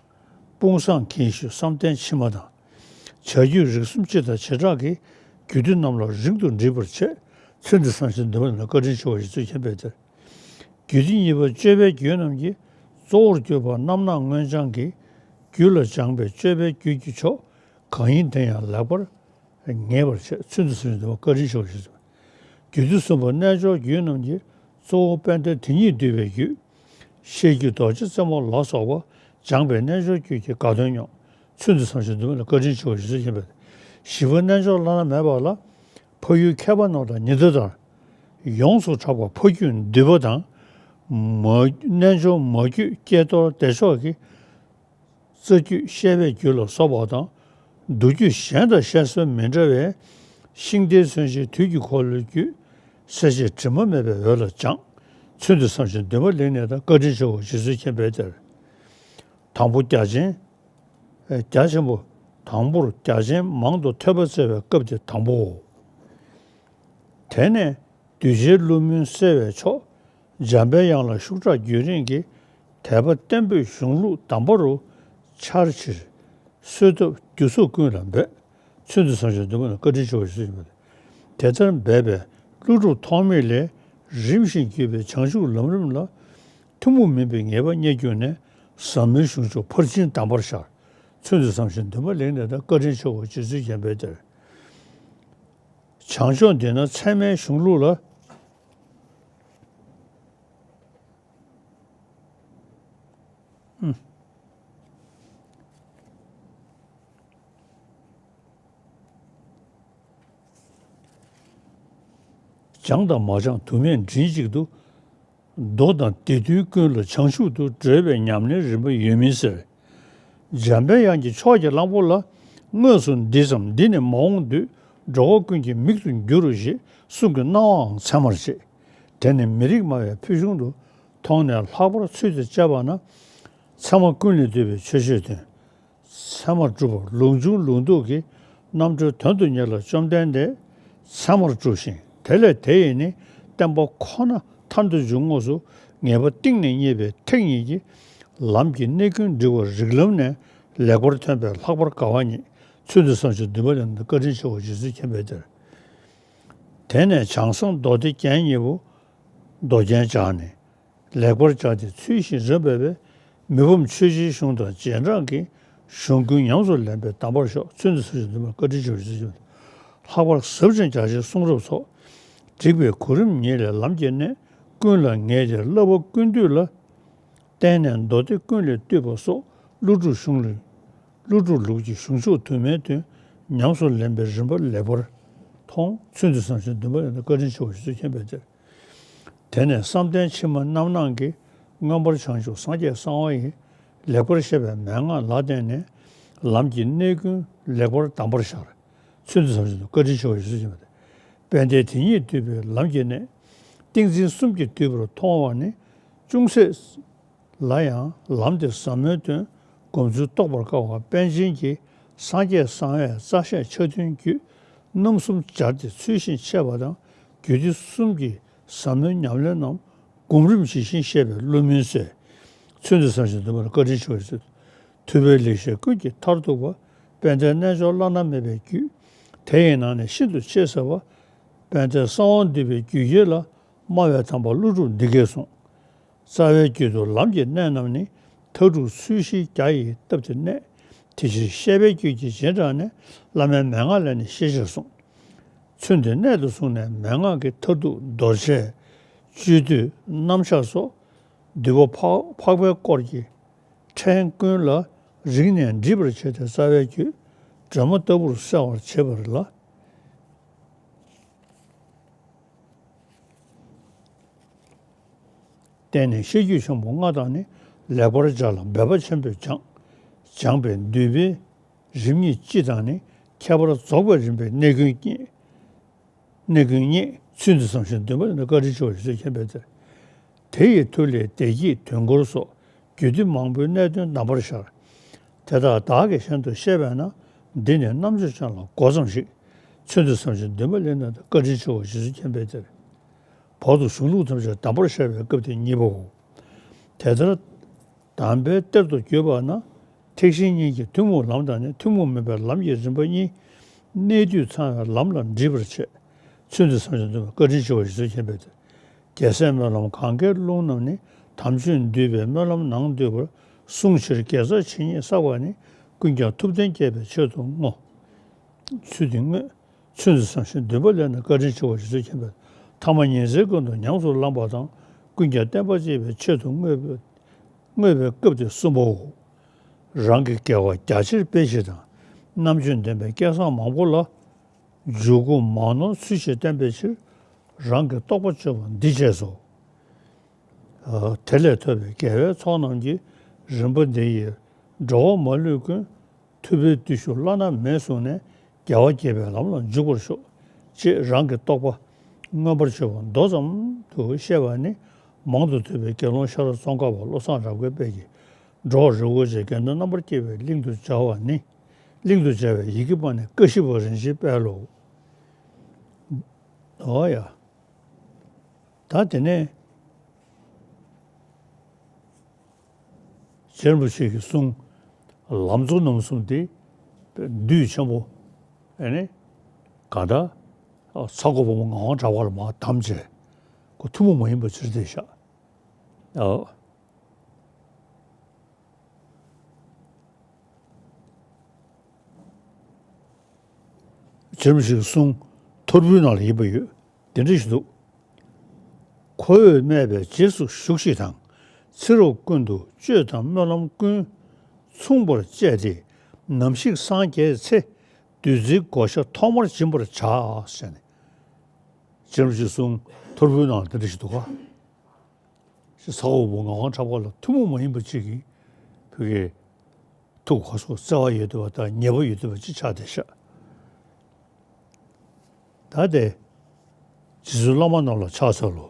དཔུང་བཟང་གིས་ཞུས་བསམ་གཏན་ཕྱི་མ་དང་། བྱ་རྒྱུད་རིགས་གསུམ་སྤྱི་དང་བྱེ་བྲག་གི། རྒྱུད་སྡེ་རྣམས་ལ་རིང་དུ་འདྲིས་པར་བྱེད། ཚུལ་འདི་བསམ་ཞིང་འདུན་པ་ལེགས་གནས་དང་། བཀའ་དྲིན་ཆེའོ་རྗེ་བཙུན་མཁྱེན་པའི་གཏེར། རྒྱུད་སྡེ་གཉིས་པ་སྤྱོད་པའི་རྒྱུད་རྣམས་ཀྱི། གཙོ་བོར་གྱུར་པ་རྣམ་སྣང་མངོན་བྱང་གི། རྒྱུད་ལ་སྦྱངས་པའི་སྤྱོད་པའི་རྒྱུད་ཀྱི་མཆོག་གང་ཡིན་དེ་ཡང་ལེགས་པར། ངེས་པར་བྱེད། ཚུལ་འདི་བསམ་ཞིང་འདུན་པ་ལེགས་གནས་དང་། བཀའ་དྲིན་ཆེའོ་ཞེས་གསུངས། རྒྱུད་སྡེ་གསུམ་པ་རྣལ་འབྱོར་རྒྱུད་རྣམས་ཀྱི། གཙོ་བོ་དཔལ་ལྡན་དེ་ཉིད་འདུས་པའི་རྒྱུད། ཤེར་རྒྱུད་རྡོ་རྗེ་རྩེ་མོ་ལ་སོགས་པ། སྦྱངས་པས་རྣལ་འབྱོར་རྒྱུད་ཀྱི་དགའ་སྟོན་མྱོང་། ཚུལ་འདི་བསམ་ཞིང་འདུན་པ་ལེགས་གནས་དང་། བཀའ་དྲིན་ཆེའོ་ཞེས་གསུངས་པས། བཞི་པ་རྣལ་འབྱོར་བླ་ན་མེད་པ་ལ། འཕགས་ཡུལ་མཁས་པ་རྣམས་དང་ཉི་ཟླ་ལྟར། ཡོངས་སུ་གྲགས་པ་འཕགས་རྒྱུད་འདུས་པ་དང་། མ། རྣལ་འབྱོར་མ་རྒྱུད་ཀྱེ་རྡོར་བདེ་མཆོག་གི། རྩ་རྒྱུད་བཤད་པའི་རྒྱུད་ལ་སོགས་པ་དང་། མདོ་རྒྱུད་གཞན་དང་བཤད་སྲོལ་མི་འདྲ་བའི། ཤིང་རྟའི་མཚོན་བྱེད་དུས་ཀྱི་འཁོར་ལོའི་རྒྱུད། གསལ་བྱེད་དྲི་མ་མེད་པའི་འོད་ལ་སྦྱངས། ཚུལ་འདི་བསམ་ཞིང་འདུན་པ་ལེགས་གནས་དང་། བཀའ་དྲིན་ཆེའོ་རྗེ་བཙུན་མཁྱེན་པའི་གཏེར། དང་པོ་རྒྱ་ཆེན། ཨེ། རྒྱ་ཆེན་པོ། དང་པོར་རྒྱ་ཆེན་མང་དུ་ཐོས་པ་བཙལ་བའི་སྐབས་དེ་དང་པོའོ། དེ་ནས་གདུལ་བྱའི་བསླུ་སྨོན་སེལ་བའི་མཆོག་འཇམ་པའི་དབྱངས་ལ་ཤུགས་དྲག་རྒྱུན་རིང་གི། དད་པ་བརྟན་པོས་གཞུང་ལུགས་གདམས་པ་རུ། འཆར་ཕྱིར་གསོལ་བཏབ་རྒྱུ་ཚོགས་ཀུན་ལ་འབོད། ཚུལ་འདི་བསམ་ཞིང་འདུན་པ་ལེགས་གནས་དང་བཀའ་དྲིན་ཆེའོ་ཞེས་གསུངས་པ། དེ་ལྟར་འབད་པས་ཀླུ་སྒྲུབ་ཐོགས་མེད་ལས། རིམ་བཞིན་བརྒྱུད་པའི་བྱང་ཆུབ་ལམ་རིམ་ལ། ཐུན་མོང་མིན་པའི་ངེས་པ་རྙེད་གྱུར་ནས། ཟབ་མོའི་གཞུང་མཆོག་ཕར་ཕྱིན་གདམས་པར་ཤར། ཚུལ་འདི་བསམ་ཞིང་འདུན་པ་ལེགས་གནས་དང་། བཀའ་དྲིན་ཆེའོ་རྗེ་བཙུན་མཁྱེན་པའི་གཏེར། བྱང་ཕྱོགས་འདི་ན་ཚད་མའི་གཞུང་ལུགས་ལ། སྦྱངས་དང་མ་སྦྱངས་དུ་མས་མགྲིན་གཅིག་ཏུ། མདོ་དང་སྡེ་བདུན་ཀུན་ལ་བྱང་ཆུབ་ཏུ། བགྲོད་པའི་ཉམས་ལེན་རིམ་པ་ཡོད་མིན་ཟེར། འཇམ་པའི་དབྱངས་ཀྱི་ཕྱོགས་ཀྱི་གླང་པོ་ལ། དངོས་སུ་འདི་ཙམ་འདི་ནི་མ་འོངས་དུས། འགྲོ་བ་ཀུན་གྱི་མིག་ཏུ་འགྱུར་རོ་ཞེས། གསུང་གི་གནང་བའང་ཚད་མར་བྱེད། དེ་ནི་མི་རིགས་སྨྲ་བའི་ཕུལ་བྱུང་དུ། མཐོང་ནས་ལྷག་པར་ཚུལ་དེ་དཔྱད་པ་ན། ཚད་མ་ཀུན་ལས་བཏུས་པའི་ཆོས་སྤྱོད་དོན། ཚད་མར་གྲུབ་པ་ལུགས་འབྱུང་ལུགས་ལྡོག་གི། རྣམ་གྲོལ་དོན་དུ་གཉེར་ལ་བཅོམ་ལྡན་འདས། ཚད་མར་གྲུབ་ཤིང་དེ་ལས་དེ་ཡི་ནི། བསྟན་པ་ཁོ་ན་མཐར་ཐུག་འབྱུང་ངོགས་སུ་ངེས་པ་གཏིང་ནས་རྙེད་པའི་ཐེག་གཉིས་ཀྱི་ལམ་གྱི་གནད་ཀུན་འདྲིལ་བར་རིགས་ལམ་ནས་ལེགས་པར་ཐོན་པའི་ལྷག་པར་དགའ་བ་ཉིད་ཚུལ་འདི་བསམ་ཞིང་འདུན་པ་ལེན་ན་བཀའ་དྲིན་ཆེའོ། རྗེ་བཙུན་མཁྱེན་པའི་གཏེར། དེ་ནས་བྱང་སེམས་མདོ་སྡེ་རྒྱན་གཉིས་པོ་མདོ་རྒྱན་སྦྱར་ནས། ལེགས་པར་སྦྱར་ཏེ་ཚུལ་བཞིན་རིམ་པ་བས། མི་ཕམ་ཆོས་རྗེའི་གཞུང་དང་རྗེས་འབྲང་གི་གཞུང་ཀུན་ཉམས་སུ་ལེན་པའི་གདམས་པར་ཤོག། ཚུལ་འདི་ཚུལ་བཞིན་འདུན་པར་བཀའ་དྲིན་ཆེ་བ་ཞུ་ཞུ། ལྷག་པར་ཟབ་ཅིང་རྒྱ་ཆེའི་གསུང་རབ་ཚོགས། བསྒྲིགས་པའི་གོ་རིམ་ཉིད་ལས་ལམ་གྱི་གནད་ཀུན་ལ་ངེས་ཏེ་བསླབ་པ་ཀུན་བཏུས་ལ་བརྟེན་ནས་མདོ་སྡེ་ཀུན་ལས་བཏུས་པ་སོགས་ཀླུ་སྒྲུབ་གཞུང་ལས། ཀླུ་སྒྲུབ་ལུགས་ཀྱི་གཞུང་ཕྱོགས་དུ་མའི་དོན་ཉམས་སུ་ལེན་པའི་རིམ་པ་ལེགས་པར་མཐོང་། ཚུལ་འདི་བསམ་ཞིང་འདུན་པ་ལེན་ན་བཀའ་དྲིན་ཆེ་བ་ཞུ་ཞུ་མཁྱེན་པའི་གཏེར། དེ་ནས་བསམ་གཏན་ཕྱི་མ་རྣམ་སྣང་གི་མངོན་པར་བྱང་ཆུབ་སངས་རྒྱས་གསང་བ་ཡི་ལེགས་པར་བཤད་པའི་མན་ངག་ལ་བརྟེན་ནས་ལམ་གྱི་གནད་ཀུན་ལེགས་པར་གདམས་པར་ཤར། ཚུལ་འདི་བསམ་ཞིང་བཀའ་དྲིན་ཆེ་བ་ཞུ་ཞུ་མཁྱེན་པའི་གཏེར། དཔལ་ལྡན་དེ་ཉིད་འདུས་པའི་ལམ་གྱི་གནད། ཏིང་འཛིན་གསུམ་གྱིས་བསྡུས་པར་མཐོང་བ་ནི་ཅུང་ཟད་ལ་ཡང་ལམ་དེ་ཟབ་མོའི་དོན་སྒོམ་ཚུལ་རྟོགས་པར་དཀའ་བ་པཎ་ཆེན་གྱི་སངས་རྒྱས་གསང་བའི་རྩ་བཤད་ཆ་མཐུན་བརྒྱུད་རྣམ་གསུམ་སྦྱར་ཏེ་ཚུལ་བཞིན་འཆད་པ་དང་རྒྱུད་སྡེ་གསུམ་གྱི་ཟབ་མོའི་ཉམས་ལེན་རྣམས་སྒོམ་རིམ་ཇི་བཞིན་བཤད་པའི་བསླབ་མིན་གསལ། ཚུལ་འདི་བསམ་ཞིང་འདུན་པར་བཀའ་དྲིན་ཆེ་བ་ཞུ། ཐུབ་པའི་ལེགས་བཤད་ཀུན་གྱི་མཐར་ཐུག་པ། དཔལ་ལྡན་རྣལ་འབྱོར་བླ་ན་མེད་པའི་རྒྱུད། དེ་ཡི་ནང་ནས་ཤིན་ཏུ་ཆེས་ཟབ་པ། དཔལ་ལྡན་གསང་བ་འདུས་པའི་རྒྱུད་རྒྱལ་ལ། སྨྲ་བའི་དམ་པ་ཀླུ་སྒྲུབ་འདི་སྐད་གསུངས། རྩ་བའི་རྒྱུད་དུ་ལམ་གྱི་གནད་རྣམས་ནི། མཐའ་དྲུག་ཚུལ་བཞིའི་རྒྱ་ཡིས་བཏབ་སྟེ་གནས། དེ་ཕྱིར་བཤད་པའི་རྒྱུད་ཀྱི་རྗེས་འབྲང་ནས། བླ་མའི་མན་ངག་ལས་ནི་ཤེས་ཕྱིར་གསུངས། ཚུལ་འདི་གནད་དུ་བཟུང་ནས་མན་ངག་གི་མཐར་ཐུག་མདོར་བྱས། སྤྱོད་བསྡུས་རྣམ་གཞག་སོགས་འདུས་པ་འཕགས་འཕགས་པའི་སྐོར་གྱི་ཕྲན་ཀུན་ལ་རིགས་ནས་འདྲིས་པར་བྱས་ཏེ་རྩ་བའི་རྒྱུད་སྒྲོན་མ་ལྟ་བུར་གསལ་བར་བྱེད་པ་ལ། བརྟེན་ནས་བཤད་རྒྱུད་ཆེན་པོ་ལྔ་དང་ནི། ལེགས་པར་སྦྱར་ལ་འབད་པ་ཆེན་པོས་སྦྱངས། སྦྱངས་པས་འདུས་པའི་རིམ་གཉིས་སྤྱི་དང་ནི། ཁྱད་པར་རྫོགས་པའི་རིམ་པའི་གནད་ཀུན་རྙེད། གནད་ཀུན་རྙེད། ཚུལ་འདི་བསམ་ཞིང་འདུན་པ་ལེན་ན་བཀའ་དྲིན་ཆེ་བ་ཞུ་ཞུ་མཁྱེན་པའི་གཏེར། དེ་ཡི་མཐུ་ལས་བདེ་སྐྱིད་དུས་འཁོར་སོགས་རྒྱུད་སྡེ་མང་པོའི་གནད་དོན་གདམས་པར་ཤར། དེ་དག་བདག་གིས་གཞན་དུ་བཤད་པས་ན། འདི་ནི་རྣམ་དཔྱོད་ཅན་ལ་མགོ་ཙམ་ཞིག། ཚུལ་འདི་བསམ་ཞིང་འདུན་པ་ལེན་ན་བཀའ་དྲིན་ཆེ་བ་ཞུ་ཞུ་མཁྱེན་པའི་གཏེར། བར་དུ་གཞུང་ལུགས་ཐམས་ཅད་གདམས་པར་བཤད་པའི་སྐབས་དེ་གཉིས་པའོ། དེ་ལྟར་གདམས་པའི་གཏེར་དུ་གྱུར་པ་ན། ཐེག་ཆེན་གཉིས་ཀྱི་ཐུན་མོང་ལམ་དང་ནི། ཐུན་མོང་མིན་པའི་ལམ་གྱི་རིམ་པ་གཉིས། གནད་བསྡུས་ཚང་བའི་ལམ་ལ་འདྲིས་པར་བྱེད། ཚུལ་འདི་བསམ་ཞིང་འདུན་པ་བཀའ་དྲིན་ཆེ་བ་ཞུ་ཞུ་མཁྱེན་པའི་གཏེར། རྒྱལ་སྲས་སྨོན་ལམ་གངྒཱའི་ཀླུང་རྣམས་ནི། དམ་ཆོས་འདུས་པའི་སྨོན་ལམ་ནང་འདུས་པར། གསུང་ཕྱིར་དགེ་རྩ་ཇི་སྙེད་བསགས་པ་ནི། ཀུན་ཀྱང་ཐུབ་བསྟན་རྒྱས་པའི་ཆེད་དུ་བསྔོ། ཚུལ་འདི་བསྔོས། ཚུལ་འདི་བསམ་ཞིང་འདུན་པ་ལེན་ན་བཀའ་དྲིན་ཆེ་བ་ཞུ་ཞུ་མཁྱེན་པའི། ཐ་མ་ཉི་ཚེའི་ཀུན་ཏུ་ཉམས་སུ་བླངས་པ་དང་། ཀུན་ཀྱང་བསྟན་པ་གཅེས་པའི་ཆེད་དུ་བསྔོས་པའི། བསྔོས་པའི་སྐབས་དེ་གསུམ་པའོ། རང་གི་དགེ་བ་རྒྱ་ཆེར་སྤེལ་ཕྱིར་དང་། རྣམ་དཔྱོད་ལྡན་པའི་སྐལ་བཟང་མང་པོ་ལ། འཇུག་སྒོ་མང་ནོར་ཚུལ་བཞིན་བསྟན་པའི་ཕྱིར། རང་གི་རྟོགས་པ་བཅོས་པ་འདི་བྱས་སོ། དེ་ལས་ཐོབ་པའི་དགེ་བའི་ཚོགས་རྣམས་ཀྱིས། རིམ་པ་འདི་ཡིས་འགྲོ་བ་མ་ལུས་ཀུན། ཐུབ་པའི་བརྟུལ་ཞུགས་བླ་ན་མེད་བཟུང་ནས། རྒྱལ་བ་དགྱེས་པའི་ལམ་ལ་འཇུག་པར་ཤོག། ཅེས་རང་གི་རྟོགས་པ་མངོན་པར་བྱས་པ་མདོ་ཙམ་དུ་བཤད་པ་ནི། མང་དུ་ཐོས་པའི་དགེ་སློང་ཤེས་རབ་ཙོང་ཁ་པ་བློ་བཟང་རབ་དགའ་དཔལ་གྱིས། འགྲོ་བ་རི་བོ་ཆེའི་དགེ་འདུན་རྣམ་པར་དཀྱིལ་བའི་གླིང་དུ་སྦྱར་བ་ནི། གླིང་དུ་སྦྱར་བའི་ཡི་གེ་པ་ནི་ཀ་ཤི་པ་རིན་ཆེན་དཔལ་ལོ། འོ་ཡ། ད་དེ་ནས་རྗེ་རིན་པོ་ཆེ་གི་གསུང་ལམ་གཙོ་རྣམ་གསུམ་དེ་བདུད་ཆེན་པོ་ཨེ་ནི་ག་ད་ཚ་ཁོ་བུ་མོ་ངག་དབང་གྲགས་པ་ལ་མར་བསྡམས་བྱས་ཁོ་ཐུན་མོང་མ་ཡིན་པ་ཕྱིར་བལྟས་བཞག། ཨོ། རྗེ་རིན་པོ་ཆེའི་གསུང་ཐོར་བུའི་ནང་ལ་ཡིན་པ་ཡོད། དེ་འདྲ་ཞིག་འདུག། ཁོ་བོས་སྨྲས་པའི་རྗེས་སུ་ཞུགས་ཤིག་དང་། ཚེ་རབས་ཀུན་ཏུ་སྤྱོད་དང་སྨོན་ལམ་ཀུན། མཚུངས་པར་སྤྱད་དེ་ནམ་ཞིག་སངས་རྒྱས་ཚེ། བདུད་རྩིའི་བགོ་བཤའ་ཐོག་མར་སྦྱིན་པར་བྱ། ཞེས་ནས། རྗེ་རིན་པོ་ཆེའི་གསུང་ཐོར་བུའི་ནང་ལ་དེ་འདྲ་ཞིག་འདུག་ག། ཞེས་ས་འོག་པོ་ངག་དབང་གྲགས་པ་ལ་ཐུན་མོང་མ་ཡིན་པ་ཅིག་གིས་བོད་ཀྱི་ཐུགས་ཁོ་སོགས་བརྩེ་བ་ཡོད་བསྡད་པ་དང་ཉེ་བ་ཡོད་བསྡད་པ་ཅིག་ཆགས་བསྡད་ཤག། ད་དེ་རྗེ་བཙུན་བླ་མ་རྣམས་ལ་ཕྱག་འཚལ་ལོ།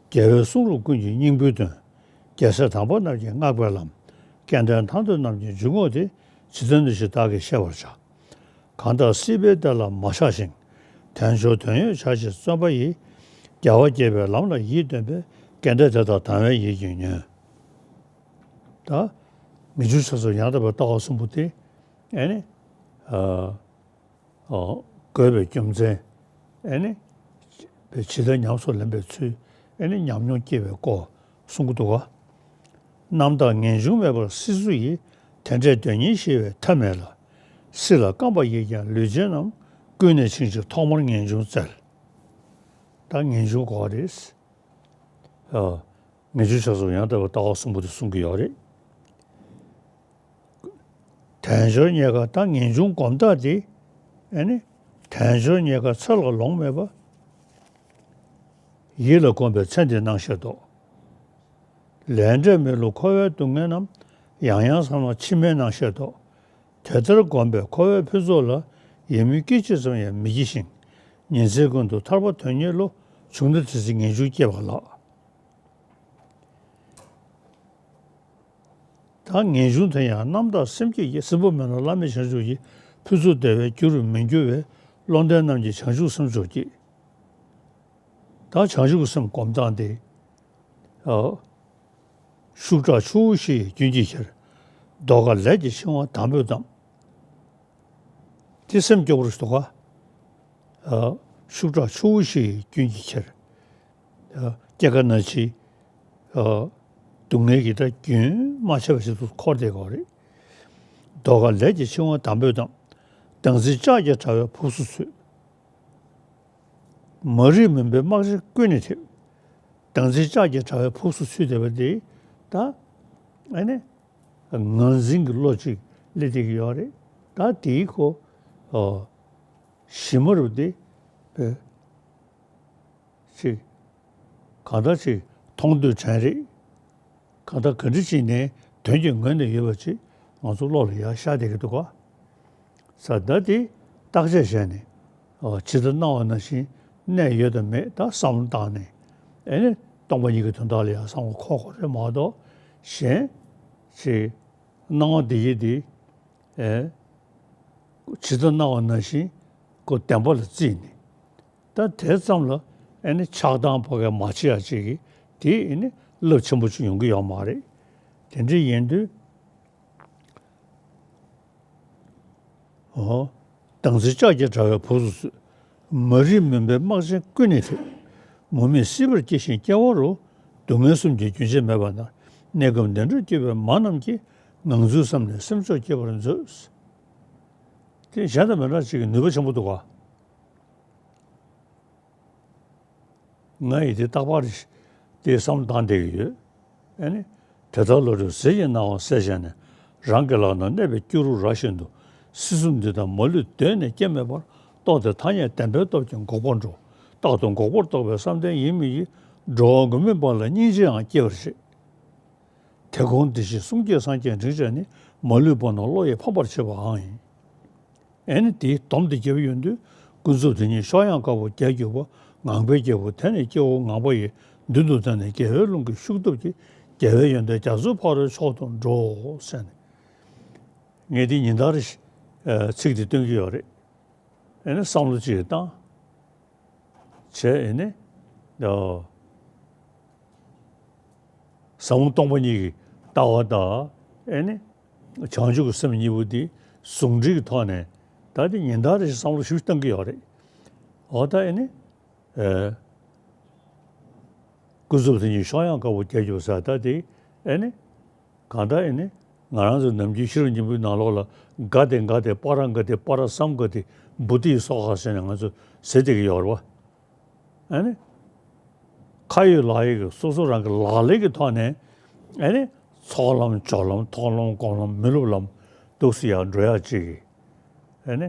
རྒྱལ་བའི་གསུང་རབ་ཀུན་གྱི་སྙིང་པོའི་དོན། རྒྱལ་སྲས་དམ་པ་རྣམས་ཀྱིས་བསྔགས་པའི་ལམ། སྐལ་ལྡན་ཐར་འདོད་རྣམས་ཀྱི་འཇུག་ངོགས་དེ། ཇི་ལྟར་འདི་ཞེས་བདག་གིས་བཤད་པར་བྱ། གང་དག་སྲིད་པའི་བདེ་ལ་མ་ཆགས་ཤིང་། དལ་འབྱོར་དོན་ཡོད་བྱ་ཕྱིར་བརྩོན་པ་ཡིས། རྒྱལ་བ་དགྱེས་པའི་ལམ་ལ་ཡིད་རྟོན་པའི། དགེ་འདུན་དེ་དག་དང་བའི་ཡིད་ཀྱིས་ཉོན། ད་ངེས་འབྱུང་ཆགས་སོགས་ཡང་དག་པའི་ལྟ་བ་གསུམ་པོ་དེ་ཨེ་ནི། ཨ། ཨ། དགོས་པའི་རྒྱུ་མཚན། ཨེ་ནི། ཇི་ལྟར་ཉམས་སུ་ལེན་པའི་ཚུལ། ཨེ་ནི་ཉམས་མྱོང་སྐྱེ་བའི་སྐོར་གསུང་གི་འདུག་ག། རྣམ་དག་ངེས་འབྱུང་མེད་པར་སྲིད་མཚོ་ཡི། དེ་འདྲའི་དོན་གཉེར་ཤེས་པའི་ཐབས་མེད་ལ། སྲིད་ལ་རྐང་པ་ཡིས་ཀྱང་ལུས་ཅན་རྣམས། ཀུན་ནས་འཆིང་ཕྱིར་ཐོག་མར་ངེས་འབྱུང་བཙལ། ད་ངེས་འབྱུང་གོ་བ་རེད། ཨ། ངེས་འབྱུང་ཆགས་སོགས་ཡང་དག་པའི་ལྟ་བ་གསུམ་པོ་དེ་གསུང་གི་ཡོད་རེད། དལ་འབྱོར་རྙེད་དཀའ། ད་ངེས་འབྱུང་སྒོམ་སྟངས་དེ། ཨེ་ནི། དལ་འབྱོར་རྙེད་དཀའ་ཚེ་ལ་ལོང་མེད་པ། ཡིད་ལ་གོམས་པས་ཚེ་འདིའི་སྣང་ཤས་ལྡོག། ལས་འབྲས་མི་བསླུ་འཁོར་བའི་སྡུག་བསྔལ་རྣམས། ཡང་ཡང་བསམ་ན་ཕྱི་མའི་སྣང་ཤས་ལྡོག། དེ་ལྟར་བསྒོམས་པས་འཁོར་བའི་ཕུན་ཚོགས་ལ། ཡིད་སྨོན་སྐད་ཅིག་ཙམ་ཡང་མི་བགྱི་ཞིང་། ཉིན་མཚན་ཀུན་ཏུ་ཐར་པ་དོན་གཉེར་བློ། བྱུང་ན་དེ་ཚེ་ངེས་འབྱུང་སྐྱེས་པ་ལགས། ད་ངེས་འབྱུང་དེ་ཡང་རྣམ་དག་སེམས་བསྐྱེད་ཀྱི། སྲིན་པོ་མེ་ལོང་བླ་མེད་བྱང་ཆུབ་ཀྱི། ཕུན་ཚོགས་བདེ་བའི་རྒྱུ་རུ་མི་འགྱུར་བའི། བློ་ལྡན་རྣམས་ཀྱི་བྱང་ཆུབ་སེམས་མཆོག་བསྐྱེད། ད་བྱང་ཆུབ་ཀྱི་སེམས་སྒོམ་སྟངས་དེ། ཨ། ཤུགས་དྲག་ཆུ་བོ་བཞི་ཡིས་རྒྱུན་གྱིས་ཁྱེར། ཟློས་གར་ལས་ཀྱི་འཆིང་བ་དམ་པོས་བསྡམས། དེ་སེམས་སྐྱོ་པོ་རུ་འདུག་ག། ཨ། ཤུགས་དྲག་ཆུ་བོ་བཞི་ཡིས་རྒྱུན་གྱིས་ཁྱེར། ཨ། སྐྱེ་རྒ་ན་འཆི། ཨ། སྡུག་བསྔལ་གྱིས་ད་རྒྱུན་མ་ཆད་པ་ཞིག་ཏུ་འཁོར་བསྡད་ཀྱི་ཡོད་རེད། ཟློས་གར་ལས་ཀྱི་འཆིང་བ་དམ་པོས་བསྡམས། བདག་འཛིན་ལྕགས་ཀྱི་དྲ་བས་ཕུབ་སུ་ཚུད། མ་རིག་མུན་པའི་སྨག་ཆེན་ཀུན་ནས་ཐེབས། བདག་འཛིན་ལྕགས་ཀྱི་དྲ་བས་ཕུབ་སུ་ཚུད་བསྡད་པ་དེ། ད་ཨ་ནི་ངར་འཛིན་གྱི་བློ་ཅིག་སླེབས་བསྡད་ཀྱི་ཡོད་རེད། ད་དེའི་ཁོ། ཨོ། གཞི་མ་རུ་དེ། ཨེ། ཅིག་གང་ལྟར་ཅིག་མཐོང་ཐོས་དྲན་རེད། གང་ལྟར་ག་འདྲ་ཅིག་ནས་དོན་གྱི་ངོས་ནས་ཡོད་པ་ཅིག་ང་ཚོ་བློ་ལ་ཡར་ཤར་བསྡད་ཀྱི་འདུག་ག། ས་ད་དེ་བརྟག་དཔྱད་བྱས་ནས། ཨོ། ཇི་ལྟར་སྣང་བ་ནང་བཞིན་གནས་ཡོད་དམ་མེད་ད་བསམ་བློ་བཏང་ནས། ཨེ་ནི་སྟོང་པ་ཉིད་ཀྱི་དོན་དག་ལ་ཡང་བསམ་བློ་འཁོར་དགོས་རེད་མ་གཏོགས། གཞན་ཅིག་སྣང་བ་འདི་ཡིས་འདི། ཨེ། ཇི་ལྟར་སྣང་བ་ནང་བཞིན་ཁོ་བདེན་པ་ལ་བརྩིས་ནས། ད་དེ་ཙམ་ལ་ཨེ་ནི་ཆགས་སྡང་ཕ་གིར་མ་བྱེད་ཡ་ཅིག་གིས་དེ་ཨེ་ནི་རླབས་ཆེན་པོ་ཅིག་ཡོང་གི་ཡོད་མ་རེད། དེ་འདྲ་ཡིན་དུས། ཨོ། བདག་འཛིན་ལྕགས་ཀྱི་དྲ་བས་ཕུབ་སུ་ཚུད། མ་རིག་མུན་པའི་སྨག་ཆེན་ཀུན་ནས་ཐེབས། མུ་མེད་སྲིད་པར་སྐྱེ་ཞིང་སྐྱེ་བ་རུ། སྡུག་བསྔལ་གསུམ་གྱི་རྒྱུན་ཆད་མེད་པ་ན། གནས་སྐབས་འདི་འདྲར་སྐྱེ་བའི་མ་རྣམས་ཀྱིས། ངང་ཚུལ་བསམ་ནས་སེམས་མཆོག་བསྐྱེད་པར་མཛོད། དེ་གཞན་དང་མི་འདྲ་ཅིག་གི་ནུས་པ་ཆེན་པོ་འདུག་ག། ང་ཡིས་དེ་རྟག་པར་དེ་བསམ་བློ་བཏང་བསྡད་ཀྱི་ཡོད། ཨ་ནི། དེ་ལྟར་བློ་གྲོས་ཟིལ་གྱིས་གནང་བ་གསལ་བྱས་ནས། རང་གི་ལག་ན་གནས་པའི་སྐྱུ་རུ་ར་བཞིན་དུ། སྲིད་གསུམ་འདི་དང་མ་ལུས་གདོད་ནས་སྐྱེ་མེད་པར། རྟོགས་ཏེ་ཐ་སྙད་བདེན་པའི་སྟོབས་ཀྱིས་འགོག་པར་འགྲོ། རྟག་ཏུ་འགོག་པར་རྟོགས་པའི་བསམ་གཏན་ཡིན་མིན་གྱིས། འགྲོ་བ་མགོན་མེད་པ་ལ་སྙིང་རྗེའང་སྐྱེ་བར་བྱེད། དེ་དགོངས་འདི་ཞེས་གསུང་སྐྱེས་སངས་རྒྱས་འབྲིང་བཅས་ནི། མ་ལུས་པོ་རྣམས་བློ་ཡིས་ཕམ་པར་བྱེད་པའང་ཡིན། ཨེ་ནི་དེའི་སྡོམ་དེ་བརྒྱབ་ཡོང་དུས། ཀུན་རྫོབ་དེ་ཉིད་གཤོག་ཡངས་དཀར་པོ་རྒྱས་གྱུར་པ། ངང་པའི་རྒྱལ་པོ་དེ་ནི་སྐྱེ་བོ་ངང་པ་ཡི། མདུན་དུ་བསྡད་ནས་རྒྱལ་བའི་ལུང་གི་ཤུགས་སྟོབས་ཀྱིས། རྒྱལ་བའི་ཡོན་ཏན་རྒྱ་མཚོ་ཕ་རོལ་མཆོག་ཏུ་འགྲོ། ཟེར་ནས། ངས་འདི་ཉིན་ལྟར་རེ་བཞིན་ཚིག་འདི་སྟོན་གྱི་ཡོད་རེད། ཨེ་ནི་བསམ་བློ་ཅིག་བཏང་། བྱས་ཨེ་ནི། ཨོ། ཟབ་མོ་སྟོང་པ་ཉིད་ཀྱི་ལྟ་བ་དང་། ཨེ་ནི། བྱང་ཆུབ་ཀྱི་སེམས་གཉིས་པོ་འདི་ཟུང་འབྲེལ་གྱི་ཐོག་ནས། ད་དེ་ཉིན་ལྟར་རེ་བཞིན་བསམ་བློ་ཞིབ་བཏང་གི་ཡོད་རེད། འོ་ད་ཨེ་ནི། ཨེ། ཀུན་རྫོབ་དེ་ཉིད་གཤོག་ཡངས་དཀར་པོ་རྒྱས་གྱུར་ཟེར། ད་དེ་ཨེ་ནི། གང་ལྟར་ཨེ་ནི། ང་རང་ཚོ་ནམ་རྒྱུན་ཤེས་རབ་སྙིང་པོའི་ནང་ལོགས་ལ། དགའ་སྟེ་དགའ་སྟེ་པ་ར་དགའ་སྟེ་པ་ར་སམ་དགའ་སྟེ་བོ་དྷི་སྭཱ་ཧཱ་ཟེར་ནས་ང་ཚོ་ཟེར་བསྡད་ཀྱི་ཡོད་རེད་བ། ཨ་ནི། ཁ་ཡོད་ལག་ཡོད་ཀྱི་སོ་སོ་རང་གི་ལག་ལེན་གྱི་ཐོག་ནས། ཨ་ནི། ཚོགས་ལམ་སྦྱོར་ལམ་མཐོང་ལམ་སྒོམ་ལམ་མི་སློབ་ལམ་འདུག་སེ་ཡར་འགྲོ་ཡག་ཅིག་གི། ཨ་ནི།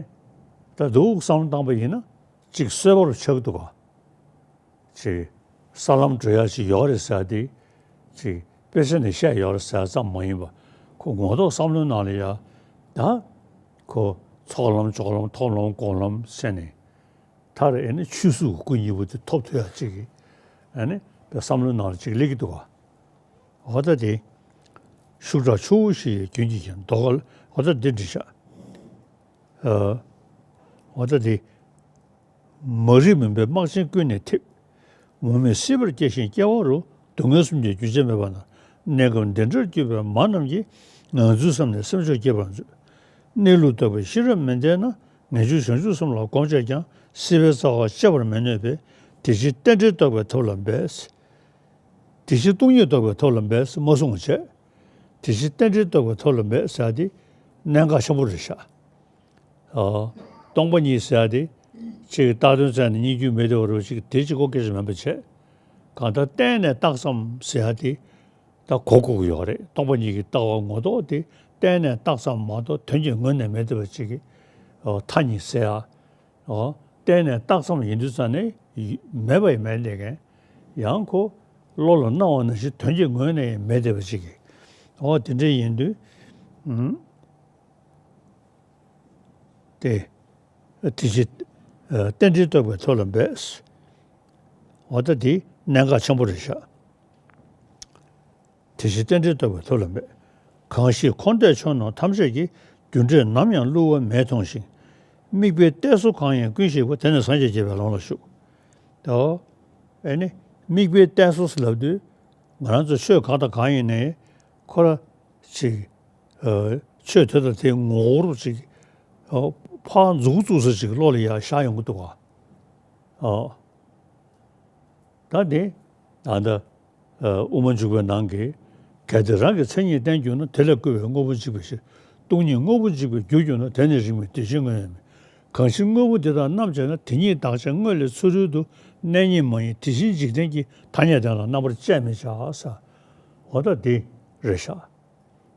ད་འདུག་བསམ་བློ་བཏང་པ་ཡིན་ན་ཅིག་གསོད་པ་རུ་ཆགས་ཀྱི་འདུག་ག། ཅིག་ས་ལམ་འགྲོ་ཡག་ཅིག་ཡོད་རེད་ཟེར་ཏེ། ཅིག་དཔེ་ཆ་ནས་བཤད་ཡོད་རེད་ཟེར་ཙམ་མ་ཡིན་པ། ཁོ་ངོ་ཐོག་བསམ་བློའི་ནང་ལ་ཡ། ད་ཁོ་ཚོགས་ལམ་སྦྱོར་ལམ་མཐོང་ལམ་སྒོམ་ལམ་ཟེར་ནས། མཐར་ཨེ་ནི་ཆོས་སྲུང་གི་སྐུ་གཉིས་པོ་དེ་ཐོབ་ཐུབ་ཡག་ཅིག་གི། ཨེ་ནི་བསམ་བློའི་ནང་ལ་ཅིག་སླེབས་ཀྱི་འདུག་ག། འོ་ད་དེ། ཤུགས་དྲག་ཆུ་བོ་བཞི་ཡིས་རྒྱུན་གྱིས་ཁྱེར། ཟློས་གར། འོ་ད་འདི་འགྲིག་ཤག། ཨ། འོ་ད་དེ། མ་རིག་མུན་པའི་སྨག་ཆེན་ཀུན་ནས་ཐེབས། མུ་མེད་སྲིད་པར་སྐྱེ་ཞིང་སྐྱེ་བ་རུ། སྡུག་བསྔལ་གསུམ་གྱི་རྒྱུན་ཆད་མེད་པ་ན། གནས་སྐབས་འདི་འདྲར་གྱུར་པའི་མ་རྣམས་ཀྱིས། ངང་ཚུལ་བསམ་ནས་སེམས་མཆོག་བསྐྱེད་པར་མཛོད། གནས་ལུགས་རྟོགས་པའི་ཤེས་རབ་མི་ལྡན་ན། ངེས་འབྱུང་བྱང་ཆུབ་གསུམ་ལ་གོམས་བྱས་ཀྱང་། སྲིད་པའི་རྩ་བ་གཅད་པར་མི་ནུས་པས། དེ་ཕྱིར་རྟེན་འབྲེལ་རྟོགས་པའི་ཐབས་ལ་འབད། དེ་ཕྱིར་སྟོང་ཉིད་རྟོགས་པའི་ཐབས་ལ་འབད། མ་གསུངས་པ་བྱས། དེ་ཕྱིར་རྟེན་འབྲེལ་རྟོགས་པའི་ཐབས་ལ་འབད་ཟེར་ཡ་དེ་གནད་འགག་ཆེན་པོ་རེད་ཤག་ཨ། སྟོང་པ་ཉིད་ཟེར་ཡ་དེ་ཅིག་བཏགས་དོན་བཙལ་ནས་རྙེད་རྒྱུ་མེད་བསྡད་པ་རེད་པ། ཅིག་དེ་གཅིག་པོ་སྐད་ཆ་མིན་པ་བྱས། གང་ལྟར་བརྟེན་ནས་བཏགས་ཙམ་ཟེར་ཡ་དེ་ད་གོ་དགོས་ཀྱི་ཡོད་རེད། སྟོང་པ་ཉིད་ཀྱི་ལྟ་བ་ངོ་ཐོག་དེ་བརྟེན་ནས་བཏགས་ཙམ་མ་གཏོགས་དོན་གྱི་ངོས་ནས་མེད་བསྡད་པ་ཅིག་གི་ཨོ་མཐའ་གཉིས་ཟེར་ཡ། ཨོ་བརྟེན་ནས་བཏགས་ཙམ་ཡིན་དུས་ཙང་ནས་ཡི་མེད་པ་ཡིན་མེད་ལས་ཀན། ཡང་ཁོ་བློ་ལ་སྣང་བ་ནང་བཞིན་དོན་གྱི་ངོས་ནས་ཡང་མེད་བསྡད་པ་ཅིག་གི་ཨོ་དེ་འདྲ་ཡིན་དུས། ཨུམ། ཏེ། དེ་ཕྱིར། རྟེན་འབྲེལ་རྟོགས་པའི་ཐབས་ལ་འབད། འོ་ད་འདི་གནད་འགག་ཆེན་པོ་རེད་ཤག་དེ་ཕྱིར་རྟེན་འབྲེལ་རྟོགས་པའི་ཐབས་ལ་འབད། གང་ཞིག་འཁོར་འདས་ཆོས་རྣམས་ཐམས་ཅད་ཀྱི། རྒྱུ་འབྲས་ནམ་ཡང་བསླུ་བ་མེད་མཐོང་ཞིང་། དམིགས་པའི་གཏད་སོ་གང་ཡིན་ཀུན་ཞིག་པ། དེ་ནི་སངས་རྒྱས་བསྐྱེད་པའི་ལམ་ལ་ཞུགས། ད། ཨེ་ནི། དམིགས་པའི་གཏད་སོ་ལབ་དུས། ང་རང་ཚོ་ཆོས་གང་དང་གང་ཡིན་ནའི། ཁོ་ར། ཅིག་ཨ། ཆོས་དེ་དང་དེའི་ངོ་བོར་ཅིག་ཨ། ཕར་མཛུབ་བཙུགས་ས་ཅིག་བློ་ལ་ཡར་ཤར་ཡོང་གི་འདུག་ག་ཨ། ད་ནི། ད་ལྟ། ཨ། དབུ་མ་འཇུག་པའི་ནང་གི། གལ་ཏེ་རང་གི་མཚན་ཉིད་བསྟན་གྱུར་ན། དེ་ལས་བསྐུལ་བའི་དངོས་པོ་འཇིག་པའི་ཕྱིར། སྟོང་ཉིད་དངོས་པོ་འཇིག་པའི་རྒྱུར་གྱུར་ན། དེ་ནི་རིས་མེད་བདེ་གཤེགས་དངོས་ཡོད་མིན། གང་ཕྱིར་དངོས་པོ་འདི་དག་རྣམ་དཔྱད་ན། དེ་ཉིད་བདག་ཅག་དངོས་ལས་ཚུ་རོལ་དུ། གནས་རྙེད་མ་ཡིན་དེ་བཞིན་འཇིག་རྟེན་གྱི། ཐ་སྙད་དོན་ལ་རྣམ་པར་དཔྱད་མི་བྱ་ཟེར། འོ་ད་འདི་རེད་ཤག་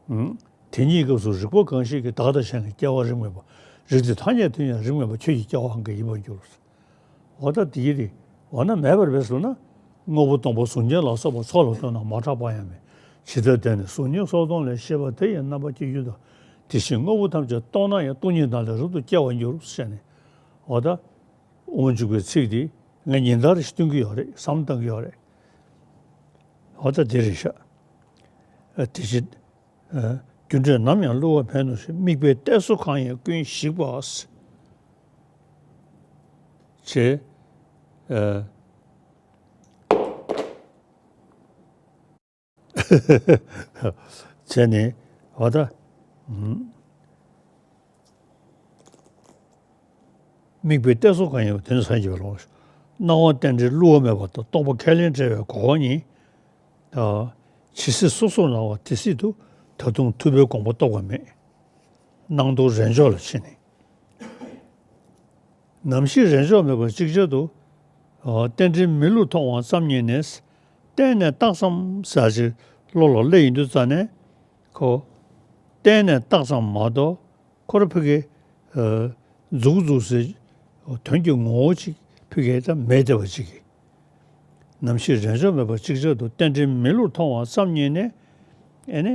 ཨུམ། དེ་ཉིད་སྐབས་སུ་རིག་པ་གང་ཞིག་གིས། བདག་དང་གཞན་ལ་སྐྱེ་བ་རིགས་མེད་པ། རིགས་དེ་ཐ་སྙད་དོན་ཡང་རིགས་མེད་པ། ཁྱོད་ཀྱི་སྐྱེ་བའང་གང་ཡིན་པར་འགྱུར། འོ་ད་དེ་ཡིན་ཏེ། འོ་ན་མེད་པར་འབད་ཟེར་ན། དངོས་པོ་སྟོང་པ་གཟུགས་བརྙན་ལ་སོགས་པ། ཚོགས་ལ་ལྟོས་ན་མ་གྲགས་པ་ཡང་མེད། ཇི་ལྟར་དེ་ནི་གཟུགས་བརྙན་སོགས་སྟོང་ལས། ཤེས་པ་དེ་ཡི་རྣམ་པ་སྐྱེ་འགྱུར་ལྟར། དེ་བཞིན་དངོས་པོ་ཐམས་ཅད་སྟོང་ན་ཡང་། སྟོང་ཉིད་དག་ལས་རབ་ཏུ་སྐྱེ་བར་འགྱུར་ཟེར་ནས། འོ་ད། དབུ་མ་འཇུག་པའི་ཚིག་འདི་ངས་ཉིན་ལྟར་ཞིག་སྟོན་གྱི་ཡོད་རེད། བསམ་བློ་གཏོང་གི་ཡོད་རེད། འོ་ད་འདི་རེད་ཤག་ཨ། དེ་ཕྱིར། ཨ། རྒྱུ་འབྲས་ནམ་ཡང་བསླུ་བ་མེད་མཐོང་ཞིང་། དམིགས་པའི་གཏད་སོ་གང་ཡིན་ཀུན་ཞིག་པ། ཞེས། ཨ། བྱས་ནས་འོ་ད། ཨུམ། དམིགས་པའི་གཏད་སོ་གང་ཡིན་པ། དེ་ནི་སངས་རྒྱས་པའི་ལམ། སྣང་བ་རྟེན་འབྲེལ་བསླུ་བ་མེད་པ་དང་། རྟོག་པ་ཁས་ལེན་བྲལ་བའི་གོ་འཕང་ཉིད། ཨ། ཇི་སྲིད་སོ་སོར་སྣང་བ་དེ་སྲིད་དུ། ད་དུང་ཐུབ་པའི་དགོངས་པ་རྟོགས་པ་མེད། སྣང་སྟོང་རེས་འཇོག་ལ་ཕྱིན་ནས། ནམ་ཞིག་རེས་འཇོག་མེད་པར་ཅིག་ཅར་དུ། ཨ། རྟེན་འབྲེལ་མི་བསླུ་མཐོང་བ་ཙམ་ཉིད་ནས། བརྟེན་ནས་བཏགས་ཙམ་ཟེར་ཅིག་བློ་ལ་སླེབས་ཡོང་དུས་ཙ་ནས། ཁོ། བརྟེན་ནས་བཏགས་ཙམ་མ་གཏོགས། ཁོ་ར་ཕ་གི། ཨ། མཛུབ་བཙུགས་སའི་དོན་གྱི་ངོ་བོ་ཅིག་ཕ་གི་ད་མེད་བསྡད་པ་ཅིག་གིས། ནམ་ཞིག་རེས་འཇོག་མེད་པར་ཅིག་ཅར་དུ། རྟེན་འབྲེལ་མི་བསླུར་མཐོང་བ་ཙམ་ཉིད་ནས། ཨེ་ནི།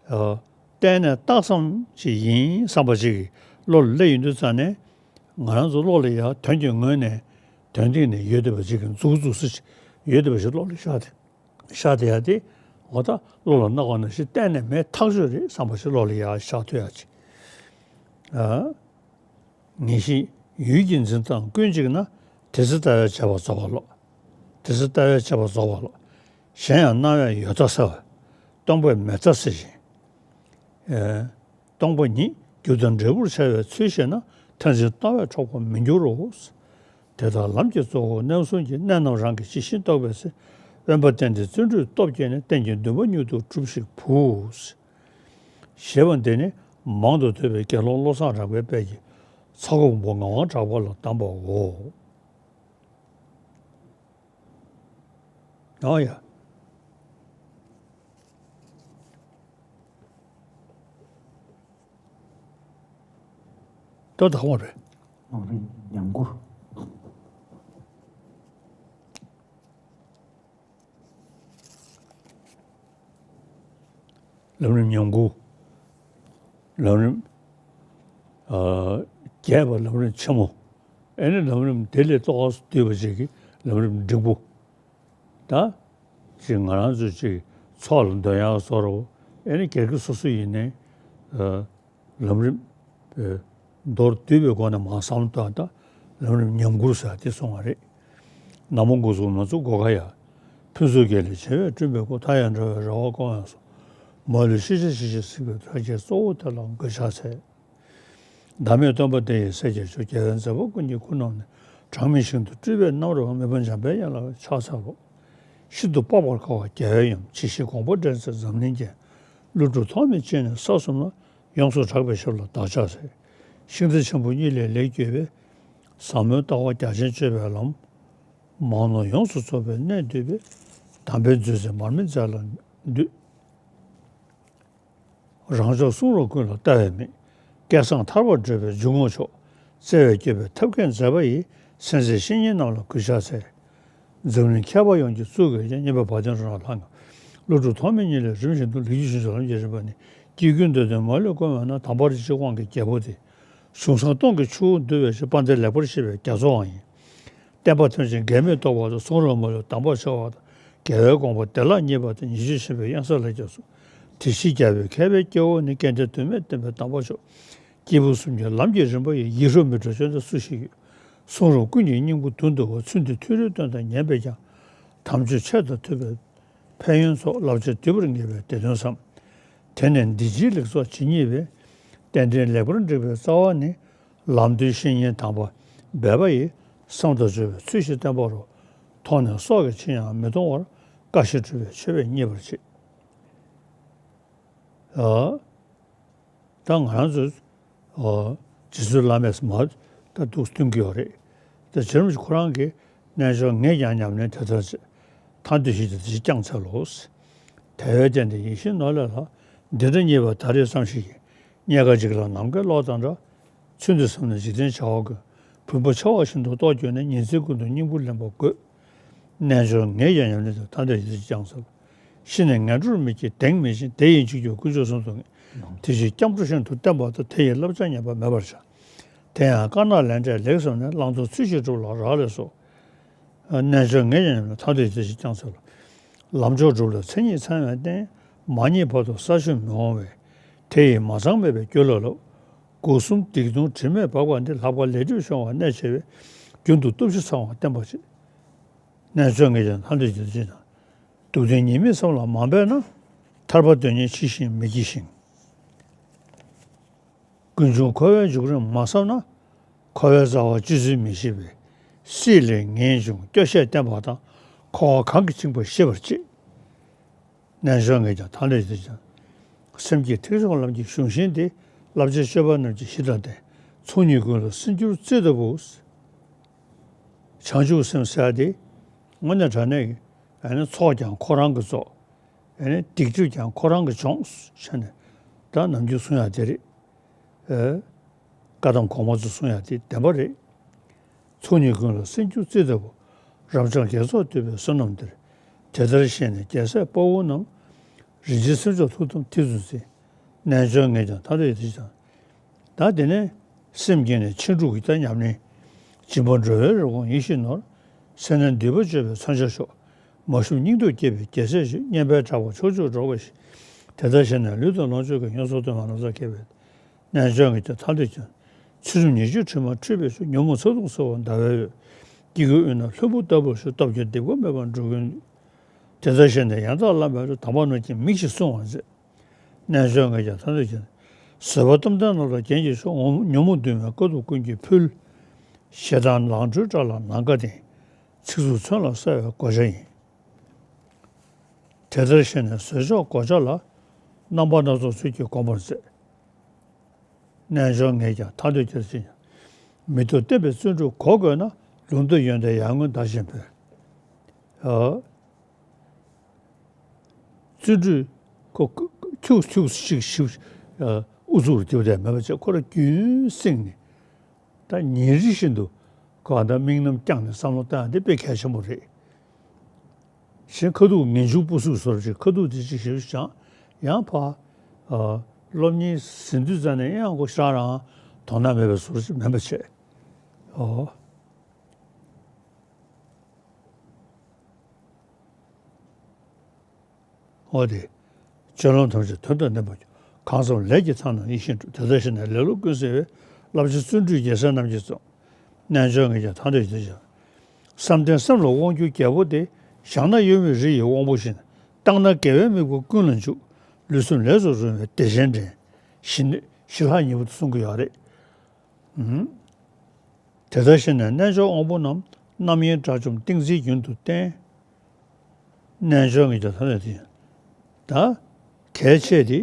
ཨ། བརྟེན་ནས་བཏགས་ཙམ་ཅིག་ཡིན་བསམ་པ་ཅིག་གིས་བློ་ལ་སླེབས་ཡོང་དུས་ཙ་ནས། ང་རང་ཚོ་བློ་ལ་ཡང་དོན་གྱི་ངོས་ནས་དོན་སྟེང་ནས་ཡོད་བསྡད་པ་ཅིག་གིས། མཛུབ་བཙུགས་སུ་ཡོད་བསྡད་པ་ཞིག་བློ་ལ་ཤར་ཏེ། ཤར་བསྡད་ཡ་དེ། འོ་ད་བློ་ལ་སྣང་བ་ནང་བཞིན་གཏན་ནས་མེད་ཐག་ཆོད་རེད་བསམ་པ་ཞིག་བློ་ལ་ཡར་ཤར་ཐུབ་ཡ་ཅིག་ཨ། ངེས་ཤེས་ཡུལ་གྱི་འཛིན་སྟངས་ཀུན་གཅིག་ན། དེ་ཚེ་ལྟ་བས་བྱས་པ་རྫོགས་པ་ལོ། དེ་ཚེ་ལྟ་བས་བྱས་པ་རྫོགས་པ་ལོ། གཞན་ཡང་སྣང་བས་ཡོད་མཐའ་སེལ་བ། སྟོང་པས་མེད་མཐའ་སེལ་ཞིང་། ཨེ། སྟོང་པ་ཉིད་རྒྱུ་དང་འབྲས་བུར་འཆར་བའི་ཚུལ་ཤེས་ན། མཐར་འཛིན་ལྟ་བས་འཕྲོག་པར་མི་འགྱུར་རོ། དེ་ལྟར་ལམ་གྱི་གཙོ་བོ་རྣམ་གསུམ་གྱི། གནད་རྣམས་རང་གིས་ཇི་བཞིན་རྟོགས་པའི་ཚེ། དབེན་པ་བསྟེན་ཏེ་བརྩོན་འགྲུས་སྟོབས་བསྐྱེད་ནས། རྟེན་གྱི་འདུན་པ་མྱུར་དུ་འགྲུབ་ཤིག་བུ། ཞེས་པ་འདི་ནི་མང་དུ་ཐོས་པའི་དགེ་སློང་བློ་བཟང་གྲགས་པའི་དཔལ་གྱི་ཚ་ཁོག་པོ་ངག་དབང་གྲགས་པ་ལ་གདམས་པའོ། ཨ་ཡ། ཏོ་དག་པོ་རེད། ལམ་རིམ་ཉམས་མགུར། ལམ་རིམ་ཉམས་མགུར། ལམ་རིམ། ཨ། བརྒྱད་པ་ལམ་རིམ་ཆེན་མོ། ཨེ་ནི་ལམ་རིམ་དེ་ལས་ཏོག་ཙམ་བསྡུས་པ་ཅིག་གི་ལམ་རིམ་འབྲིང་པོ། ད། ཅིག་ང་རང་ཚོ་ཅིག་ཚོགས་ལ་འདོན་ཡག་བཟོ་འདྲ་བོ། ཨེ་ནི་སྒེར་གྱི་སོ་སོ་ཡིན་ནའི། ཨ། ལམ་རིམ། ཨེ། མདོར་བསྡུས་པའི་སྒོ་ནས་མར་བསམ་བློ་བཏང་ད། ལམ་རིམ་ཉམས་མགུར་ཟེར་དེ་སོང་བ་རེད། ན་མོ་འགོ་ཚུགས་ན་ཚུགས་སྒོ་ཁ་ཡ། ཕུན་ཚོགས་རྒྱལ་ལས་བྱེ་བས་བསྐྲུན་པའི་སྐུ། མཐའ་ཡས་འགྲོ་བའི་རེ་བ་སྐོང་བའི་གཟུགས། མ་ལུས་ཤེས་བྱ་ཞིག་ཅིང་གཟིགས་པའི་དར་རྒྱས་གཙོ་བོ་དེ་ལ་མགོས་ཕྱག་འཚལ། བདག་མེད་སྟོན་པ་དེ་ཡི་སྲས་ཀྱི་མཆོག་རྒྱལ་བའི་མཛད་པ་ཀུན་གྱི་སྐུ་རྣམས་ནི། གྲངས་མེད་ཞིང་དུ་སྤྲུལ་པའི་རྣམ་རོལ་པ། མི་ཕམ་འཇམ་དཔལ་དབྱངས་ལ་ཕྱག་འཚལ་ལོ། ཤིན་ཏུ་དཔག་པར་དཀའ་བ་རྒྱལ་བའི་ཡུམ། ཇི་ཞིག་དགོངས་པ་འགྲེལ་མཛད་འཛམ་གླིང་རྒྱན། ཀླུ་སྒྲུབ་ཐོགས་མེད་ཅན་ནི་ས་གསུམ་ན། ཡོངས་སུ་གྲགས་པའི་ཞབས་ལ་བདག་ཕྱག་འཚལ། ཤིང་རྟ་ཆེན་པོ་གཉིས་ལས་ལེགས་བརྒྱུད་པའི། ཟབ་མོའི་ལྟ་བ་རྒྱ་ཆེན་སྤྱོད་པའི་ལམ། མང་ནོར་ཡོངས་སུ་རྫོགས་པའི་གནས་འདུས་པའི། དམ་པའི་མཛོད་རྩེ་མར་མེ་མཛོད་ལ་འདུད། རང་ཕྱོགས་གསུང་རབ་ཀུན་ལ་ལྟ་བའི་མིག་སྐལ་བཟང་ཐར་པར་བགྲོད་པའི་འཇུག་ངོགས་མཆོག་བརྩེ་བས་བསྐྱོད་པའི་ཐབས་མཁས་མཛད་པ་ཡི། སེམས་ཅན་བཤེས་གཉེན་རྣམས་ལ་གུས་ཕྱག་འཚལ། འཛམ་གླིང་མཁས་པ་ཡོངས་ཀྱི་གཙུག་གི་རྒྱན། སྙན་པའི་བ་དན་རབ་རྣམས་ལྷང་ངེ་བ། ཀླུ་སྒྲུབ་ཐོགས་མེད་གཉིས་ལས་རིམ་བཞིན་དུ། ལེགས་བརྒྱུད་ཞིང་སུ་ལམ་གྱི་རིམ་པ་ནི། སྐྱེ་ཀུན་འདོད་དོན་མ་ལུས་སྐོང་བས་ན། དམ་པར་གྱུར་ཅིག་དབང་གི་རྒྱལ་པོ་དེ། གཞུང་བཟང་སྟོང་གི་ཆུ་བོ་འདུ་བའི་ཕྱིར། དཔལ་ལྡན་ལེགས་པར་བཤད་པའི་རྒྱ་མཚོའང་ཡིན། བསྟན་པ་ཐམས་ཅད་འགལ་མེད་རྟོགས་པ་དང་། གསུང་རབ་མ་ལུས་དམ་པར་འཆར་བ་དང་། རྒྱལ་བའི་དགོངས་པ་བདེ་བླག་བརྙེས་པ་དང་། ཉེས་སྤྱོད་ཆེན་པོའི་གཡང་ས་ལ་སྐྱབས་སུ། དེ་ཕྱིར་རྒྱལ་བའི་མཁས་པའི་སྐྱེ་བོ་ནི། སྐལ་ལྡན་དོན་མེད་བསྟན་པའི་དམ་པ་མཆོག་སྐྱེས་བུ་གསུམ་གྱི་ལམ་གྱི་རིམ་པ་ཡི། ཡིད་འཕྲོག་མི་འཕྲོག་སྤྱོད་ལྡན་སུ་ཞིག་ཡོད། གསུང་རབ་ཀུན་གྱི་སྙིང་པོ་དོན་བསྡུ་བ། ཚུལ་འདི་ཐོས་རིག་སྟོན་དང་ཉན་པས་ཀྱང་། དམ་ཆོས་ཆེ་དང་ཐོས་པའི་ཕན་ཡོན་ཚོགས། བསླབ་བྱ་འདུས་པར་ངེས་པའི་བདེ་དོན་བསམ། དེ་ནས་འདི་ཕྱིའི་ལེགས་ཚོགས་ཇི་སྙེད་པའི། རྟེན་འབྲེལ་ལེགས་པར་འགྲིག་པའི་རྩ་བ་ནི། ལམ་སྟོན་བཤེས་གཉེན་དམ་པ་འབད་པ་ཡིས། བསམ་དང་སྦྱོར་བའི་ཚུལ་བཞིན་བསྟེན་པ་རུ། མཐོང་ནས་སྲོག་གི་ཕྱིར་ཡང་མི་གཏོང་བར། དཀའ་བཞིན་སྒྲུབ་པའི་མཆོད་པས་མཉེས་པར་བྱེད། ཨ། ད་ང་རང་ཚོ། ཨོ། རྗེ་བཙུན་བླ་མས་མར་ད་འདུག་སྟོན་གྱི་ཡོད་རེད། ད་རྗེ་རིན་པོ་ཆེ་ཁོ་རང་གིས། རྣལ་འབྱོར་ངས་ཀྱང་ཉམས་ལེན་དེ་ལྟར་བྱེད། ཐར་འདོད་ཞེན་དེ་ཅིས་ཀྱང་འཚལ་ལོ། དལ་བའི་རྟེན་འདི་ཡིད་བཞིན་ནོར་ལས་ལྷག་འདི་འདྲ་རྙེད་པ་ད་རེས་ཙམ་ཞིག་ཡིན། རྙེད་དཀའ་འཇིག་ལ་ནམ་མཁའི་གློག་དང་འདྲ། ཚུལ་འདི་བསམས་ནས་འཇིག་རྟེན་བྱ་བ་ཀུན། བུམ་པ་འཆི་བ་བཞིན་དུ་རྟོགས་གྱུར་ནས། ཉིན་མཚན་ཀུན་ཏུ་སྙིང་པོ་ལེན་པ་དགོས། རྣལ་འབྱོར་ངས་ཀྱང་ཉམས་ལེན་དེ་ཐར་འདོད་ཞེན་དེ་ཅིས་ཀྱང་འཚལ། ཤི་ནས་ངན་འགྲོར་མི་སྐྱེ་གདེང་མི་ཞན། དེ་ཡི་འཇིགས་སྐྱོབ་དཀོན་མཆོག་གསུམ་དུ་ངེས། དེ་ཕྱིར་སྐྱབས་འགྲོ་ཤིན་ཏུ་བརྟན་པ་དང་། དེ་ཡི་བསླབ་བྱ་ཉམས་པ་མེད་པར་བྱ། དེ་ཡང་དཀར་ནག་ལས་འབྲས་ལེགས་བསམས་ནས། བླང་དོར་ཚུལ་བཞིན་སྒྲུབ་ལ་རག་ལས་སོ། རྣལ་འབྱོར་ངས་ཀྱང་ཉམས་ལེན་ཐར་འདོད་ཞེན་དེ་ཅིས་ཀྱང་འཚལ། ལམ་མཆོག་སྒྲུབ་ལ་མཚན་ཉིད་ཚང་བའི་རྟེན། མ་རྙེད་བར་དུ་ས་ཆུ་མི་འོང་བས། དེ་ཡིས་མ་ཚང་མེད་པའི་རྒྱུ་ལ་སློབ། སྒོ་གསུམ་སྡིག་ལྟུང་དྲི་མས་སྦགས་པ་འདི། ལྷག་པར་ལས་སྒྲིབ་སྦྱོང་བ་གནད་ཆེ་བས། རྒྱུན་དུ་སྟོབས་བཞི་ཚང་བ་བསྟེན་པར་བྱེད། རྣལ་འབྱོར་ངས་ཀྱང་ཐར་འདོད་ཞེན་དེ་ཅིས་ཀྱང་། སྡུག་བདེན་ཉེས་དམིགས་བསམ་ལ་མ་འབད་ན། ཐར་པ་དོན་གཉེར་ཕྱི་བཞིན་མི་བགྱིད་ཞིང་། ཀུན་འབྱུང་འཁོར་བའི་འབྱུང་རིམ་མ་བསམ་ན། འཁོར་བའི་རྩ་བ་སྤྱོད་ཚུལ་མི་ཤེས་པས། སྲིད་ལས་ངེས་འབྱུང་སྐྱོ་ཤས་བསྟེན་པ་དང་། འཁོར་བ་གང་གིས་བཅིངས་པ་ཤེས་པར་བྱེད། རྣལ་འབྱོར་ངས་ཀྱང་ཐར་འདོད་ཞེན་དེ་ཅིས་ཀྱང་། སེམས་བསྐྱེད་ཐེག་གསུམ་ལམ་གྱི་གཞུང་ཤིང་སྟེ། བསླབ་བྱའི་སྤྱོད་པ་རྣམས་ཀྱི་གཞི་དང་ལྡན། ཚོགས་གཉིས་ཀུན་ལ་སེམས་བསྒྱུར་རྩེ་ལྟ་བུ། བྱང་ཆུབ་སེམས་ཟེར་ཡ་དེ། དངོས་གནས་དྲང་གནས་ཀྱི། ཨ་ནི་ཚོགས་ཀྱང་ཁོ་རང་གིས་རྫོགས། ཨ་ནི་སྡིག་སྒྲིབ་ཀྱང་ཁོ་རང་གིས་སྦྱོངས་བྱས་ནས། ད་ནམ་རྒྱུན་གསུང་ཡ་དེ་རེད། ཨེ། བཀའ་གདམས་གོང་མ་ཚོ་གསུང་ཡ་དེ་བདེན་པ་རེད། ཚོགས་གཉིས་ཀུན་ལ་སེམས་བསྒྱུར་རྩེ་ལྟ་བུ། རབ་འབྱམས་དགེ་ཚོགས་འདུས་པའི་བསོད་ནམས་འདིར། དེ་ལྟར་ཤེས་ནས་རྒྱལ་སྲས་དཔའ་བོ་རྣམས། རིན་ཆེན་སེམས་མཆོག་ཐུགས་དམ་མཐིལ་དུ་འཛིན། རྣལ་འབྱོར་ངས་ཀྱང་ཐར་འདོད་ཞེན་དེ་ཅིས་ཀྱང་། ད་དེ་ནས་སེམས་བསྐྱེད་ནས་ཕྱིན་དྲུག་གི་ད་ཉམས་ལེན། སྦྱིན་པ་འགྲོ་བའི་རེ་སྐོང་ཡིད་བཞིན་ནོར། སེར་སྣའི་མདུད་པ་གཅོད་པའི་མཚོན་ཆ་མཆོག་མ་ཞུམ་སྙིང་སྟོབས་བསྐྱེད་པའི་རྒྱལ་སྲས་ཤིག་སྙན་པའི་གྲགས་པ་ཕྱོགས་བཅུར་སྒྲོག་པའི་གཞི། དེ་ལྟར་ཤེས་ནས་ལུས་དང་ལོངས་སྤྱོད་ཀྱི། ཡོངས་སུ་གཏོང་བའི་ལམ་སྲོལ་མཁས་པའི། རྣལ་འབྱོར་ངས་ཀྱང་ཐར་འདོད་ཀྱང་། ཚུལ་ཁྲིམས་ཉེས་སྤྱོད་དྲི་མ་འཁྲུད་པའི་ཕྱིར། ཉོན་མོངས་ཚ་གདུང་སེལ་བ་ཟླ་བའི་འོད། སྐྱེ་རྒུའི་དབུས་ན་ལྷུན་པོ་ལྟ་བུར་བཞུགས། སྟོབས་ཀྱིས་སྡིག་པ་མེད་པར་འགྲོ་ཀུན་ལུས། དེ་ལྟར་ཤེས་ནས་ཡང་དག་བླ་མའི་རོ། དམ་པ་རྣམས་ཀྱི་མིག་བཞིན་བསྲུང་བར་མཛད། རྣལ་འབྱོར་ངས་ཀྱང་ཐར་འདོད་ཀྱང་། བཟོད་པ་གཏུམ་ལྡན་རྣམས་ལ་རྒྱན་གྱིས་ཕྱུག་ཉོན་མོངས་འདུལ་བའི་དཀའ་ཐུབ་ཀུན་གྱིས་ཕུལ། ཞེ་སྡང་ལང་སྤྲུལ་དགྲ་ལ་ནམ་མཁའ་ལྡིང་། ཚིག་རྩུབ་མཚོན་ལ་གསོལ་བའི་གོ་ཆ་ཡིན། དེ་ལྟར་ཤེས་ནས་བཟོད་མཆོག་གོ་ཆ་ལ། རྣམ་པ་སྣ་ཚོགས་ཚུལ་གྱིས་བསྒོམ་པར་མཛད། རྣལ་འབྱོར་ངས་ཀྱང་ཐར་འདོད་ཀྱང་ཅི། མི་མཐུན་བསྟན་པའི་བརྩོན་འགྲུས་གོ་དགོས་ན། ལུང་སྟོན་ཡོན་ཏན་ཡར་ངོའི་མདའ་བཞིན་འཕེན། ཨ། བརྩོན་འགྲུས་ཁོ་ཁྱུག་ཁྱུག་ཅིག་ཞིབ་ཨ་ཨུ་ཚུགས་རྒྱབ་བསྡད་མེད་པ་བྱས། ཁོ་རང་རྒྱུན་བསྲིངས་ནས། ད་ཉིན་རེ་བཞིན་དུ་གང་ལྟར་དམིགས་རྣམ་བསྐྱངས་ནས་བསམ་བློ་བཏང་ཡ་དེ་དཔེ་གལ་ཆེན་པོ་རེད། གཞན་ཁ་ཐུག་ངེས་འབྱུང་སྤུ་གཟུགས་བཟོ་འདྲ་ཅིག་ཁ་ཐུག་དེ་ཅིག་ཞིབ་སྦྱངས། ཡང་ཕར་ཨ་སློབ་གཉེར་ཟིན་དུས་ཙམ་ནས་ཡང་ཁོ་ཤག་རང་དོ་སྣང་མེད་པའི་བཟོ་འདྲ་ཅིག་མིན་པ་བྱས། ཨོ། འོ་དེ། སྤྱོད་ལམ་ཐམས་ཅད་དོན་དང་ལྡན་པར་གྱུར། གང་བསམ་ལས་ཀྱི་མཐའ་རྣམས་ཡིད་བཞིན་འགྲུབ། དེ་ལྟར་ཤེས་ནས་ལེ་ལོ་ཀུན་སེལ་བའི། བསླབ་བྱ་བརྩོན་འགྲུས་རྒྱལ་སྲས་རྣམས་ཀྱིས་སྩོལ། རྣལ་འབྱོར་ངས་ཀྱང་ཐར་འདོད་ཞེན་དེ་ཅིས་ཀྱང་། བསམ་གཏན་སེམས་ལ་དབང་བསྒྱུར་རྒྱལ་པོ་སྟེ། བཞག་ན་གཡོ་མེད་རི་ཡི་དབང་པོ་བཞིན། བཏང་ན་དགེ་བའི་དམིགས་པ་ཀུན་ལ་འཇུག །ལུས་སེམས་ལས་སུ་རུང་བའི་བདེ་ཆེན་འདྲེན། ཞི་ནི་ཞི་ལྷག་ཉེ་བོ་དེ་གསུང་གི་ཡོད་རེད། ཨུམ། དེ་ལྟར་ཤེས་ནས་རྣལ་འབྱོར་དབང་པོ་རྣམས། རྣམ་གཡེང་དགྲ་བཅོམ་ཏིང་འཛིན་རྒྱུན་དུ་བསྟེན། རྣལ་འབྱོར་ངེས་ཀྱང་ཐ་དད་དེ་ཡིན། ད། གལ་ཆེ་སྟེ།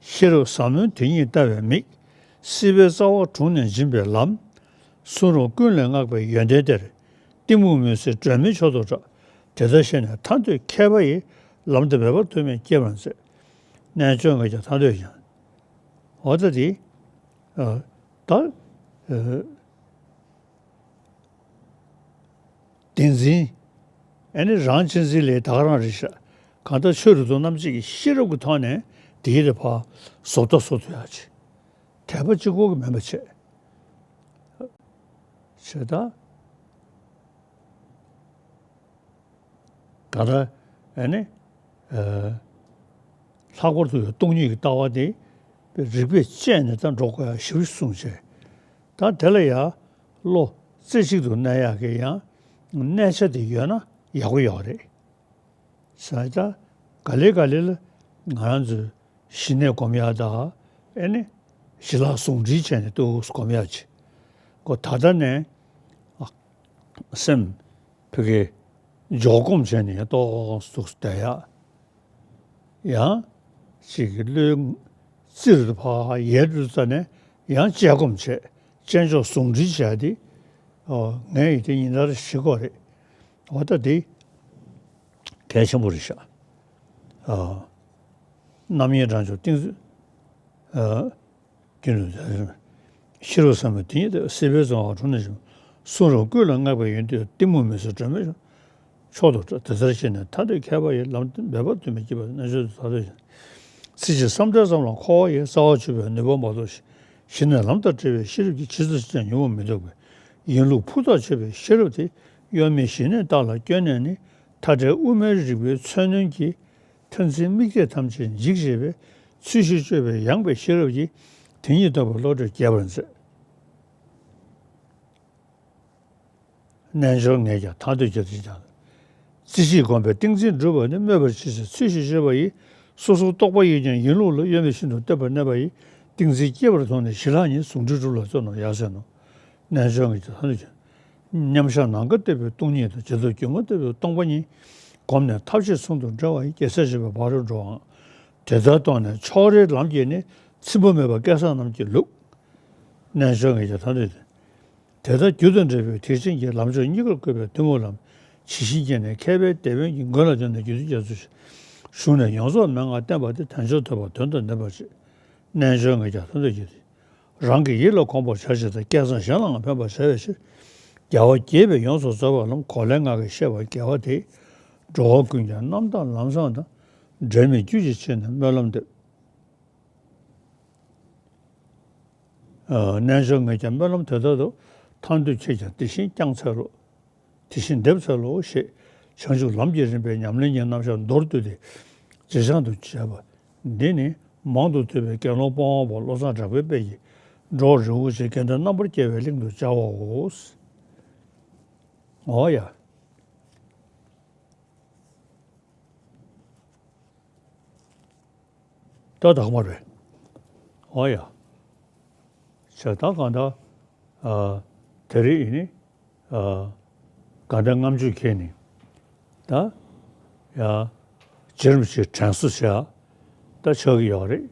ཤེས་རབ་ཟབ་མོའི་དེ་ཉིད་ལྟ་བའི་མིག །སྲིད་པའི་རྩ་བ་དྲུངས་ནས་འབྱིན་པའི་ལམ། གསུང་རབ་ཀུན་ལས་བསྔགས་པའི་ཡོན་ཏན་དེར། གཏི་མུག་མུན་སེལ་སྒྲོན་མེའི་མཆོག་ཏུ་གྲགས། དེ་ལྟར་ཤེས་ནས་ཐར་འདོད་མཁས་པ་ཡིས། ལམ་དུ་མེད་པར་དུ་མས་སྐྱེ་བར་མཛད། རྣལ་འབྱོར་ངེས་ཀྱང་ཐར་འདོད་ཀྱང་། འོ་ད་དེ། ཨ། ད། ཨ། བདེན་འཛིན། ཨ་ནི་རང་གཅེས་འཛིན་ལས་ད་ག་རང་རེད་ཤག་གང་ལྟར་ཆོས་རིག་ཏུ་རྣམ་འབྱེད་ཀྱི་ཤེས་རབ་ཀྱི་ཐོག་ནས་དེའི་རེ་ཕ་བཟོ་ལྟ་བཟོ་ཐུབ་ཡག་ཅིག་དད་པ་གཅིག་པོ་གིས་མིན་པ་བྱས། བྱས་ད། གང་ལྟར་ཨ་ནི། ཨ། ལྷག་པར་དུ་སྟོང་ཉིད་ཀྱི་ལྟ་བ་དེ་རིགས་པས་དཔྱད་ནས་ད་འགྲོ་དགོས་ཡག་ཞེ་པོ་གསུངས་བྱས། ད་དེ་ལ་ཡང་བློ་རྩེ་གཅིག་ཏུ་གནས་ཡག་གི་ཡང་གནས་ཆ་དེ་ཡོད་ན་ཡག་པོ་ཡོད་རེད། ས་ད་ག་ལེ་ག་ལེ་ལ་ང་རང་ཚོའི་ཞི་གནས་སྒོམ་ཡག་དང་ཨ་ནི་ཞི་ལྷག་ཟུང་འབྲེལ་བྱས་ནས་ཏོག་ཙམ་སྒོམ་ཡག་ཅིག །ཁོ་ད་ལྟ་ནས་ཨ་སེམས་ཕ་གི་འཇོག་སྒོམ་བྱས་ནས་ཏོག་ཙམ་བསྡད་ཡག །ཡང་ཅིག་གི་བློའི་རྩེ་རུ་ཕར་ཡལ་འགྲོ་ཙ་ནས་ཡང་དཔྱད་སྒོམ་བྱས། དཔྱད་འཇོག་ཟུང་འབྲེལ་བྱས་ཏེ། ཨོ། ངས་ཡིན་དེ་ཉིན་ལྟར་ཞི་གོ་རེད། འོ་ད་དེ་གལ་ཆེན་པོ་རེད་ཤག་ཨ། རྣམ་གཡེང་དགྲ་བཅོམ་ཏིང་འཛིན། ཨ། རྒྱུན་དུ། ཤེས་རབ་ཟབ་མོའི་དེ་ཉིད་ལྟ་བའི་སྲིད་པའི་རྩ་བ་དྲུངས་ནས་འབྱིན་པ། གསུང་རབ་ཀུན་ལས་བསྔགས་པའི་ཡོན་ཏན་དེར། གཏི་མུག་མུན་སེལ་སྒྲོན་མེའི་མཆོག་ཏུ་གྲགས། དེ་ལྟར་ཤེས་ནས་ཐར་འདོད་མཁས་པ་ཡིས། ལམ་དུ་མེད་པར་དུ་མས་སྐྱེ་བར་མཛད། རྣལ་འབྱོར་ཐར་འདོད་ཀྱང་། ཚིག་གཅིག་བསམ་གཏན་ཙམ་ལ་འཁོར་བ་ཡི། རྩ་བ་ཆུད་པའི་ནུས་པ་མ་ཐོབ་ཞིག །ཞི་གནས་ལམ་དང་བྲལ་བའི་ཤེས་རབ་ཀྱིས། ཇི་ཙམ་ཞིག་ཀྱང་ཉོན་མོངས་མི་ལྡོག་པའི། ཡིན་ལུགས་ཕུ་ཐག་ཆོད་པའི་ཤེས་རབ་དེ། གཡོ་མེད་ཞི་གནས་རྟ་ལ་བསྐྱོན་ནས་ནི། མཐའ་བྲལ་དབུ་མའི་རིག་པའི་མཚོན་རྣོན་གྱིས། མཐར་འཛིན་དམིགས་གཏད་ཐམས་ཅད་འཇིག་བྱེད་པའི། ཚུལ་བཞིན་དཔྱོད་པའི་ཡངས་པའི་ཤེས་རབ་ཀྱིས། དེ་ཉིད་རྟོགས་པའི་བློ་གྲོས་རྒྱས་པར་མཛད། རྣལ་འབྱོར་ངེས་ཀྱང་ཐར་འདོད་ཀྱང་། དེ་ཀྱང་རྩེ་གཅིག་བསྒོམས་པས་ཏིང་འཛིན་འགྲུབ་པ་ནི། སྨོད་པར་བྱེད་ཕྱིར་ཚུལ་བཞིན་དཔྱོད་པ་ཡིས། སོ་སོར་རྟོག་པ་ཡིས་ཀྱང་ཡིན་ལུགས་ལ། གཡོ་མེད་ཤིན་ཏུ་གཏོད་པར་གནས་པ་ཡིས། ཏིང་འཛིན་སྐྱེ་བར་མཐོང་ནས་ཞི་ལྷག་ཉིད། ཟུང་འབྲེལ་གྲུབ་ལ་བརྩོན་ནོ་ཡང་ཟེར་ནོ། རྣལ་འབྱོར་ངེས་ཀྱང་ཐར་འདོད་ཀྱང་། མཉམ་གཞག་ནམ་མཁའ་ལྟ་བུའི་སྟོང་ཉིད་དང་། རྗེས་ཐོབ་སྒྱུ་མ་ལྟ་བུའི་སྟོང་པ་ཉིད། བསྒོམས་ནས་ཐབས་ཤེས་ཟུང་དུ་འབྲེལ་བ་ཡིས། རྒྱལ་སྲས་བྱེ་བའི་ཕ་རོལ་འགྲོའམ། དེ་ལྟར་རྟོགས་ནས་ཕྱོགས་རེའི་ལམ་གྱིས་ནི། ཚིམ་པ་མེད་པ་སྐལ་བཟང་རྣམས་ཀྱི་ལུགས། རྣལ་འབྱོར་ངེས་ཀྱང་ཐར་འདོད་ཀྱང་། དེ་ལྟར་རྒྱུ་དང་འབྲས་བུའི་ཐེག་ཆེན་གྱི། ལམ་མཆོག་གཉིས་ཀར་བཀོད་པའི་ཐུན་མོང་ལམ། ཇི་བཞིན་བསྐྱེད་ནས་མཁས་པའི་དེད་དཔོན་གྱིས། མགོན་ལ་བརྟེན་ནས་རྒྱུད་སྡེ་རྒྱ་མཚོ་བཞིན། ཞུགས་ནས་ཡོངས་རྫོགས་མན་ངག་བསྟན་པ་སྟེ། དལ་འབྱོར་ཐོས་པ་དོན་དང་ལྡན་པར་བྱེད། རྣལ་འབྱོར་ངེས་ཀྱང་ཐར་འདོད་ཀྱང་། རང་གི་ཡིད་ལ་གོམས་པར་བྱ་ཕྱིར་དང་། བསྐལ་བཟང་གཞན་ལའང་ཕན་པར་བྱ་བའི་ཕྱིར། རྒྱལ་བ་དགྱེས་པས་ཡོངས་སུ་རྫོགས་པའི་ལམ། གོ་ལའི་ངང་གིས་བཤད་པ་དགེ་བ་དེས། འགྲོ་བ་ཀུན་ཀྱང་རྣམ་དག་ལམ་བཟང་དང་། འབྲལ་མེད་རྒྱུད་ཀྱི་ཆེད་ནས་སྨོན་ལམ་འདེབས། ཨ། རྣལ་འབྱོར་ངེས་ཀྱང་སྨོན་ལམ་དེ་ལྟར་དུ། ཐར་འདོད་ཁྱེད་ཀྱང་དེ་བཞིན་བསྐྱང་འཚལ་ལོ། དེ་བཞིན་འདེབས་འཚལ་ལོ་ཞེས། བྱང་ཆུབ་ལམ་གྱི་རིམ་པའི་ཉམས་ལེན་གྱི་རྣམ་གཞག་མདོར་བསྡུས་ཏེ་ཇེ་བཟང་དུ་བྱས་པ། འདི་ནི་མང་དུ་ཐོས་པའི་དགེ་སློང་དཔའ་བོ་བློ་བཟང་གྲགས་པའི་དཔལ་གྱིས། འགྲོ་བ་རིན་པོ་ཆེ་དགེ་འདུན་རྣམ་པར་རྒྱལ་བའི་གླིང་དུ་སྦྱར་བའོ། འོ་ཡ། ད་དག་མ་རེད། འོ་ཡ། བྱས་ད་གང་ལྟར། ཨ། དེ་རིང་ཡིན་ནི། ཨ། དགའ་ལྡན་ལྔ་མཆོད་འཁྱེར་ནས། ད། ཡ། རྗེ་རིན་པོ་ཆེའི་དྲན་གསོ་བྱས། ད་ཆགས་ཀྱི་ཡོད་རེད།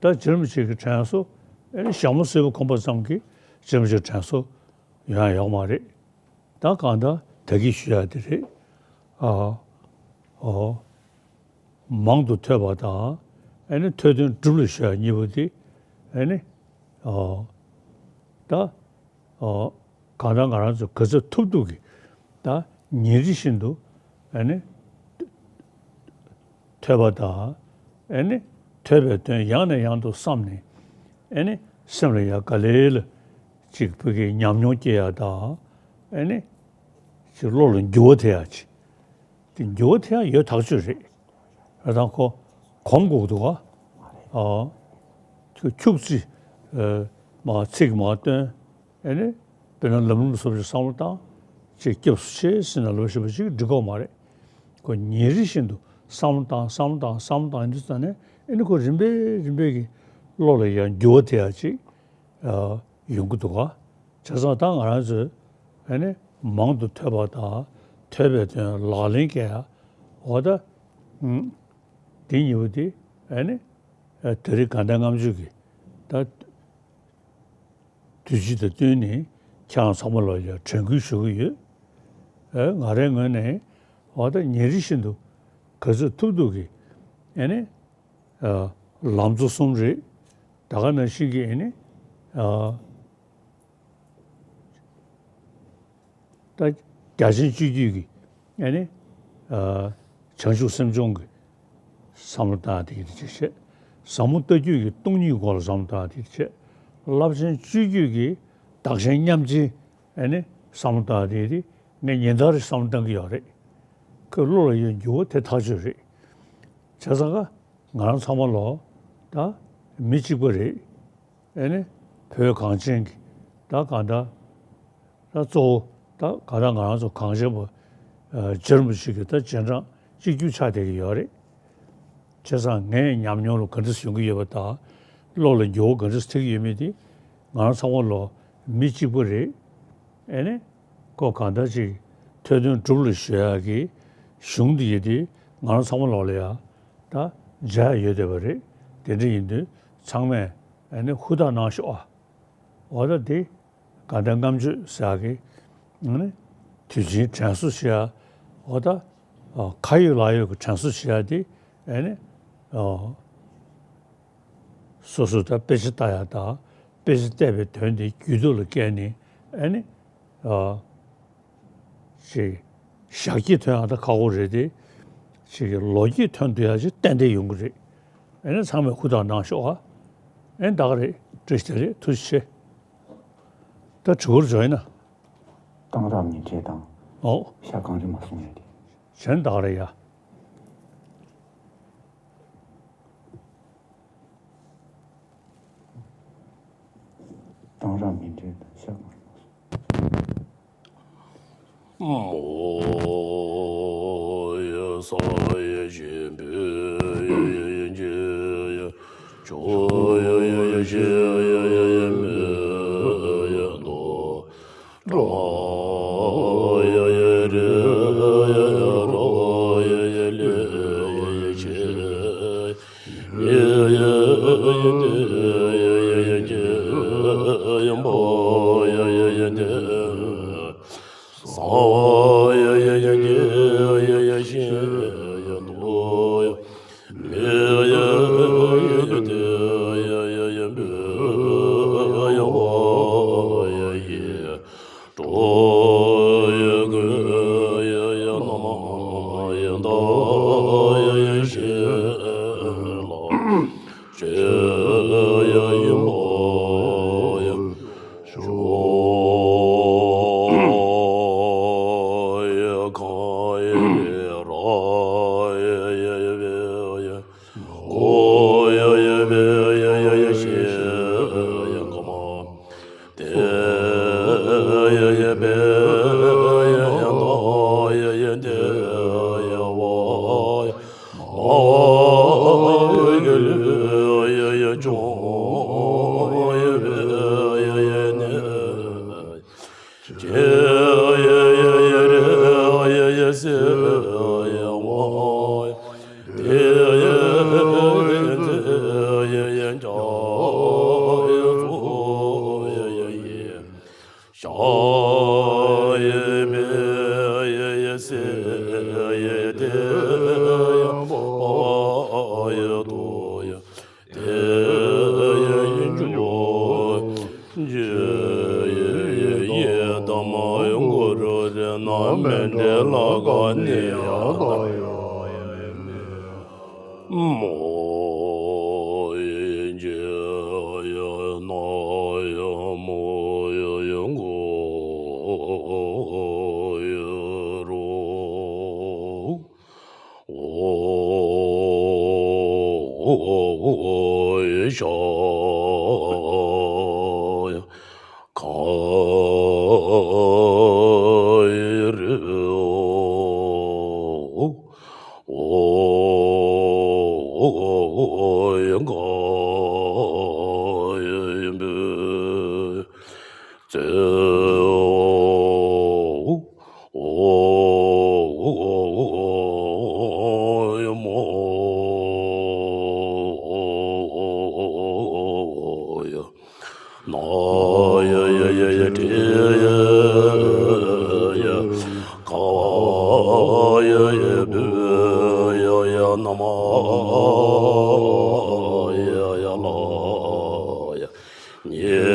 ད་རྗེ་རིན་པོ་ཆེ་གི་དྲན་གསོ། ཨེ་ནི་ཞྭ་མོ་སེར་པོ་གོན་པ་ཙམ་གྱིས་རྗེ་རིན་པོ་ཆེའི་དྲན་གསོ་ཡོང་ཡ་ཡོད་མ་རེད། ད་གང་ལྟར་ད་གིན་ཞུ་ཡ་དེ་རེད། ཨ། ཨོ། མང་དུ་ཐོས་པ་དང་། ཨེ་ནི་ཐོས་དོན་སྒྲུབ་ལ་གཞོལ་ཡ་གཉིས་པོ་དེ། ཨེ་ནི། ཨོ། ད། ཨོ། གང་ལྟར་ང་རང་ཚོ་ག་ཚོད་ཐུབ་ཐུབ་ཀྱིས། ད་ཉིན་རེ་བཞིན་དུ། ཨེ་ནི། ཐོས་པ་དང་། ཨེ་ནི། ཐོས་པའི་དོན་ཡང་ནས་ཡང་དུ་བསམས་ནས། ཨེ་ནི། སེམས་ལ་ཡ་ག་ལེ་ལ་ཅིག་ཕ་གིའི་ཉམས་མྱོང་སྐྱེ་ཡ་དང་། ཨེ་ནི། ཅིག་བློ་ལ་འགྱུར་བ་ཐེབས་ཡ་ཅིག་དེ་འགྱུར་བ་ཐེབས་ཡ་ཡོད་ཐག་ཆོད་རེད། ཨ། ད་ཁོ་གོམས་དགོས་འདུག་ག་ཨ། ཁྱུག་ཁྱུག་ཙི། ཨ། མར་ཚིག་མར་བཏོན། ཨེ་ནི། དཔེར་ན་ལམ་རིམ་སོགས་ཀྱི་བསམ་བློ་བཏང་ ཅིག་སྐྱབས་སུ་མཆི་ཟེར་ན་ལོ་ཞེ་པོ་ཅིག་འགྲིག་གོ་མ་རེད། ཁོ་ཉིན་རེ་བཞིན་དུ་བསམ་བློ་བཏང་བསམ་བློ་བཏང་བསམ་བློ་བཏང་ཡིན་དུས་ཙང་ནས་ཨེ་ནི་ཁོ་རིམ་པས་རིམ་པས་ཀྱི་བློ་ལ་ཡང་འགྱུར་བ་ཐེབས་ཡ་ཅིག་ཨ་ཡོང་གི་འདུག་ག་བྱས་ཙང་ད་ང་རང་ཚོས་ཨེ་ནི་མང་དུ་ཐོས་པ་དང་ཐོས་པའི་དོན་ལག་ལེན་བཀལ་ཡ་འོ་ད་ཨུམ་འདི་གཉིས་པོ་དེ་ཨེ་ནི་ཨ་དེ་རིང་དགའ་ལྡན་ལྔ་མཆོད་ཀྱི་ད། དུས་ཚོད་དང་བསྟུན་ནས་ཁྱེད་རང་ཚང་མ་ལ་ཡང་དྲན་སྐུལ་ཞུ་གི་ཡོད། ཨེ་ང་རའི་ངོས་ནས་འོ་ད་ཉིན་རེ་བཞིན་དུ་ག་ཚོད་ཐུབ་ཐུབ་ཀྱིས་ཨེ་ནི་ཨ་ལམ་གཙོ་གསུམ་རེད། ད་ག་ནང་བཞིན་གྱི་ཨེ་ནི་ཨ། ད་རྒྱ་ཆེན་སྤྱོད་བརྒྱུད་ཀྱི་ཨ་ནི་ཨ་བྱང་ཆུབ་སེམས་སྦྱོང་གི་བསམ་བློ་བཏང་དེ་གི་དེ་བྱས། ཟབ་མོ་ལྟ་བརྒྱུད་ཀྱི་སྟོང་ཉིད་སྐོར་ལ་བསམ་བློ་བཏང་དེ་བྱས། རླབས་ཆེན་སྤྱོད་བརྒྱུད་ཀྱི་བདག་གཞན་མཉམ་བརྗེ་ཨ་ནི་བསམ་བློ་བཏང་དེ་དེ་ངས་ཉིན་ལྟར་རེ་བསམ་བློ་བཏང་གི་ཡོད་རེད། ཁོས་བློ་ལ་ཡོད་འགྱུར་བ་དེ་ཐག་ཆོད་རེད། བྱས་ཙང་ཀ་ང་རང་ཚང་མ་ལོ་ད་མི་གཅིག་པ་རེད། ཨེ་ནི་བོད་གངས་ཅན་གྱི་ད་གང་ལྟར་ད་གཙོ་བོ་ད་གང་ལྟར་ང་རང་ཚོ་གངས་ཅན་པ་ཨ་རྗེ་རིན་པོ་ཆེ་གི་ད་རྗེས་འབྲང་གཅིག་གྱུར་ཆགས་བསྡད་ཀྱི་ཡོད་རེད། བྱས་ཙང་ངའི་ཉམས་མྱོང་ལ་ག་འདྲ་ཡོང་གི་ཡོད་པ་དང་བློ་ལ་འགྱུར་བ་ག་འདྲ་ཐེབས་ཀྱི་ཡོད་མེད་དེ་ང་རང་ཚང་མ་ལོ་མི་གཅིག་པ་རེད། ཨེ་ནི་ཁོ་གང་ལྟར་ཅིག་ཐོས་དོན་སྒྲུབ་ལ་གཞོལ་ཡག་གི་གཞུང་འདི་ཡི་དེ་ང་རང་ཚང་མ་ལོ་ལ་ཡ་ད་མཇལ་ཡོད་བསྡད་པ་རེད། དེ་འདྲ་ཡིན་དུས་ཚང་མས་ཨ་ནི་ཧུར་ཐག་གནང་ཤོག་ཨ། འོ་ད་དེ་དགའ་ལྡན་ལྔ་མཆོད་ཟེར་ཡག་གི་ཨ་ནི་དུས་ཆེན་དྲན་གསོ་བྱེད་ཡ་འོ་ད་ཨ་ཁ་ཡོད་ལག་ཡོད་ཀྱི་དྲན་གསོ་བྱེད་ཡ་དེ་ཨ་ནི་ཨ་སོ་སོ་ད་དཔེ་ཆ་ལྟ་ཡ་དང་དཔེ་ཆ་བལྟས་པའི་དོན་དེ་རྒྱུད་སྟོད་ལ་བཀལ་ནས་ཨ་ནི་ཨ། ཅིག་ཞག་སྐྱིད་ཐོན་ཡག་ད་ཁག་པོ་རེད་དེ། ཅིག་ལོ་སྐྱིད་ཐོན་ཐུབ་ཡག་ཅིག་ཏན་ཏན་ཡོང་གི་རེད། ཨེ་ནས་ཚང་མས་ཧུར་ཐག་གནང་ཤོག་ཨ། ཨེ་ད་ག་རེད། བཀྲ་ཤིས་བདེ་ལེགས། ཐུགས་རྗེ་ཆེ། ད་དྲི་བ་འཇོག་ཡིན་ན། གཏང་རག་ཉིན་བྱེད་དང་། ཨོ། ཤ་གང་རི་མ་གསུང་ཡ་དེ། གཞན་ད་ག་རེད་ཡ། གཏང་རག་མི་འདྲེན་དང་ཤ་མ་ཡོང་། མོ་ཡ་ས་ཡ་ཞེ་འབོད་ཡ་ཡ་ཡ་ཇེ་ཡ་ཇོ་ཡ་ཡ་ཡ་ཞེ་ཡ་ཡ་ཡ་མེ་ཡ་དོ། རོ་ཡ་ཡ་རེ་ཡ་ཡ་རོ་ཡ་ཡ་ལེ་ཡ་ཡ་ཆེ་ཡ་ཡ་ཡ་ཏེ་ཡ་ཡ་ཡ་ཏེ་ཡ་ཡ་ཡ་ཏེ་ས་ཡ་ཡ་ཡ་ཏེ་ཡ་ཡ་ཤེ་ཡ་དོ་ཡ། མེ་ཡ་ཡ་ཏེ་ཡ་ཡ་ཡ་བེ་ཡ་བ་ཡ་ཡེ་ཏོ་ཡ་གེ་ཡ་ཡ་ན་ཡ་ད་ཡ་ཡ་ཤེ་ལ་ཅེ་ཡ་ཡིན་པ་ཡ། ཤོ་ཡ་ག་ཡ་ར་ཡ་ཡ་ཡ་བེ་ཡ། གོ་ཡ་ཡ་བེ་ཡ་ཡ་ཡ་ཤེ་ཡ་ག་མ། ཏེ་ཡ་ཡ་བེ་ཡ་ཡ་ད་ཡ་ཡ་ཏེ་ཡ་བ་ཡ། ཨ་ཡ་ལེ་ཡ་ཡ་ཅོ་ཡ་བེ་ཡ་ཡ་ནེ། ཅེ་ཡ་ཡ་ཡ་རེ་ཡ་ཡ་སེ་ཡ་ཝ་ཡ། ཏེ་ཡ་ཡ་ཏེ་ཡ་ཡ་ཅ་ཡ་ཚོ་ཡ་ཡ་ཡེ། ཤ་ཡ་བེ་ཡ་ཡ་སེ་ཡ་ཏེ་ཡ་བ་ཡ་དོ་ཡ། ཏེ་ཡ་ཡིན་ཇོ་ཇེ་ཡེ་ཡེ་ད་མ་ཡོང་གོ་རོ་རེ་ན་མེ་འདྲེ་ལ་ག་ནི་ཡ་ད་ཡ་མོ་ཡེ་ཇེ་ཡ་ན་ཡ་མོ་ཡ་ཡོང་གོ་ཡ་རོ། ཨོ་ཡ་ཤ་ཡ་ག་ཡ། ན་ཡ་ཡ་ཡ་ཡ་ཏྲེ་ཡ་ཡ་ག་ཡ་ཡ་བུ་ཡ་ཡ་ན་མ་ཡ་ཡ་ལ་ཡ་ཉེ་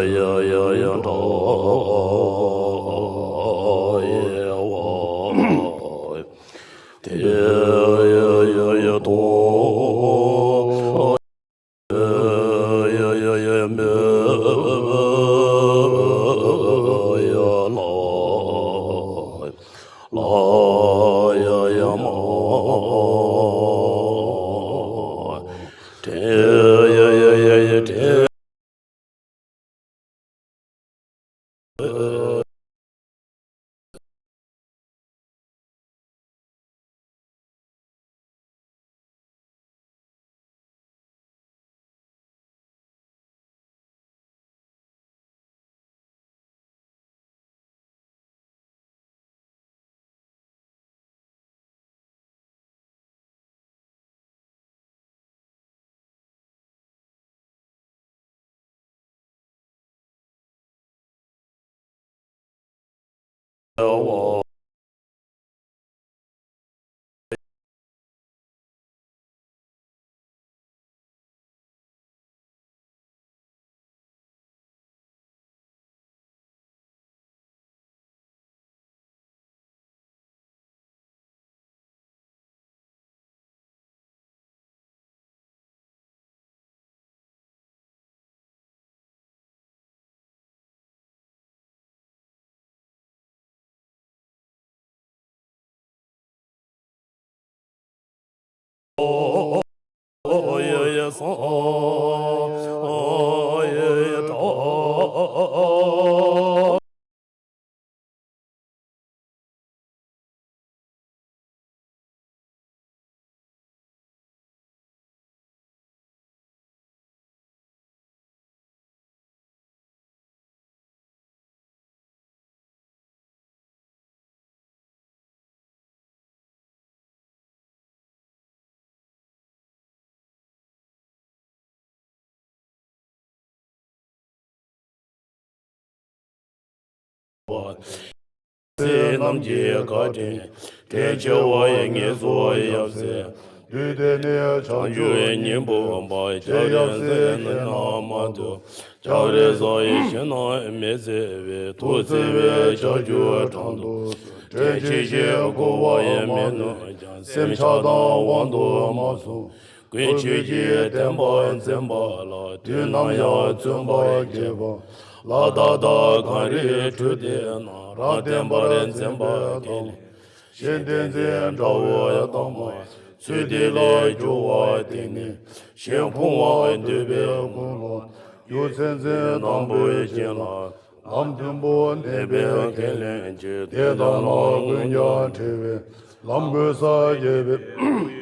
ཡ་ཡ་ཡ་ཏྲ་ཡ་བ་ཏེ་ཡ་ཡ་ཡ་ཏོ། ཡ་ཡ་ཡ་མེ་ཡ་ལ་ལ་ཡ་ཡ་མ་ཏྲེ་ཡ་ཡ་ཡ་ཡ་ཏྲེ། ཚེ་རྣམས་ཀྱི་བཀའ་དྲིན་དྲིན་ཆེ་བ་ཡི་ངེས་སོ་ཡབ་སྲས། དུས་དེ་ནས་བྱང་ཆུབ་སྙིང་པོ་འབའ་ཞིག་ཡབ་སྲས་ནི་ན་མ་ཐུ། ལྕགས་རི་བཟང་ཡི་ཞིང་ན་མེ་བཙེ་བའི་དུག་བཙེ་བའི་ལྕགས་ཀྱུ་དྲང་དུ་གསོལ། དྲིན་ཆེ་ཞིང་མགུ་བ་ཡི་མི་ནུབ་ཀྱང་སེམས་ཆགས་སྡང་དབང་དུ་མ་སོང་། ཀུན་མཁྱེན་གྱི་བསྟན་པ་འཛིན་པ་ལ་དུས་ནམ་ཡང་བརྩོན་པར་བགྱིད་པ། ལ་དྭགས་དང་གངས་རིའི་ཁྲོད་དེ་ན་རབ་བརྟན་པར་འཛིན་པ་དེ་ལས་གཞན་བསྟན་འཛིན་དགྲ་བོ་དང་མ་ཚུལ་འདི་ལ་སྦྱོར་བ་དེ་ནི་གཞན་ཕུང་བ་འདོད་པའི་ཀུན་སློང་རྒྱུ་མཚན་འཛིན་དང་པོའི་རྐྱེན་ལ། ལམ་མཐུན་པོ་གནས་པའི་ཁས་ལེན་གྱི་དེ་དག་ལ་ཀུན་ཀྱང་བྲལ་བའི་ལམ་གོལ་ས་བརྒྱད་པའི་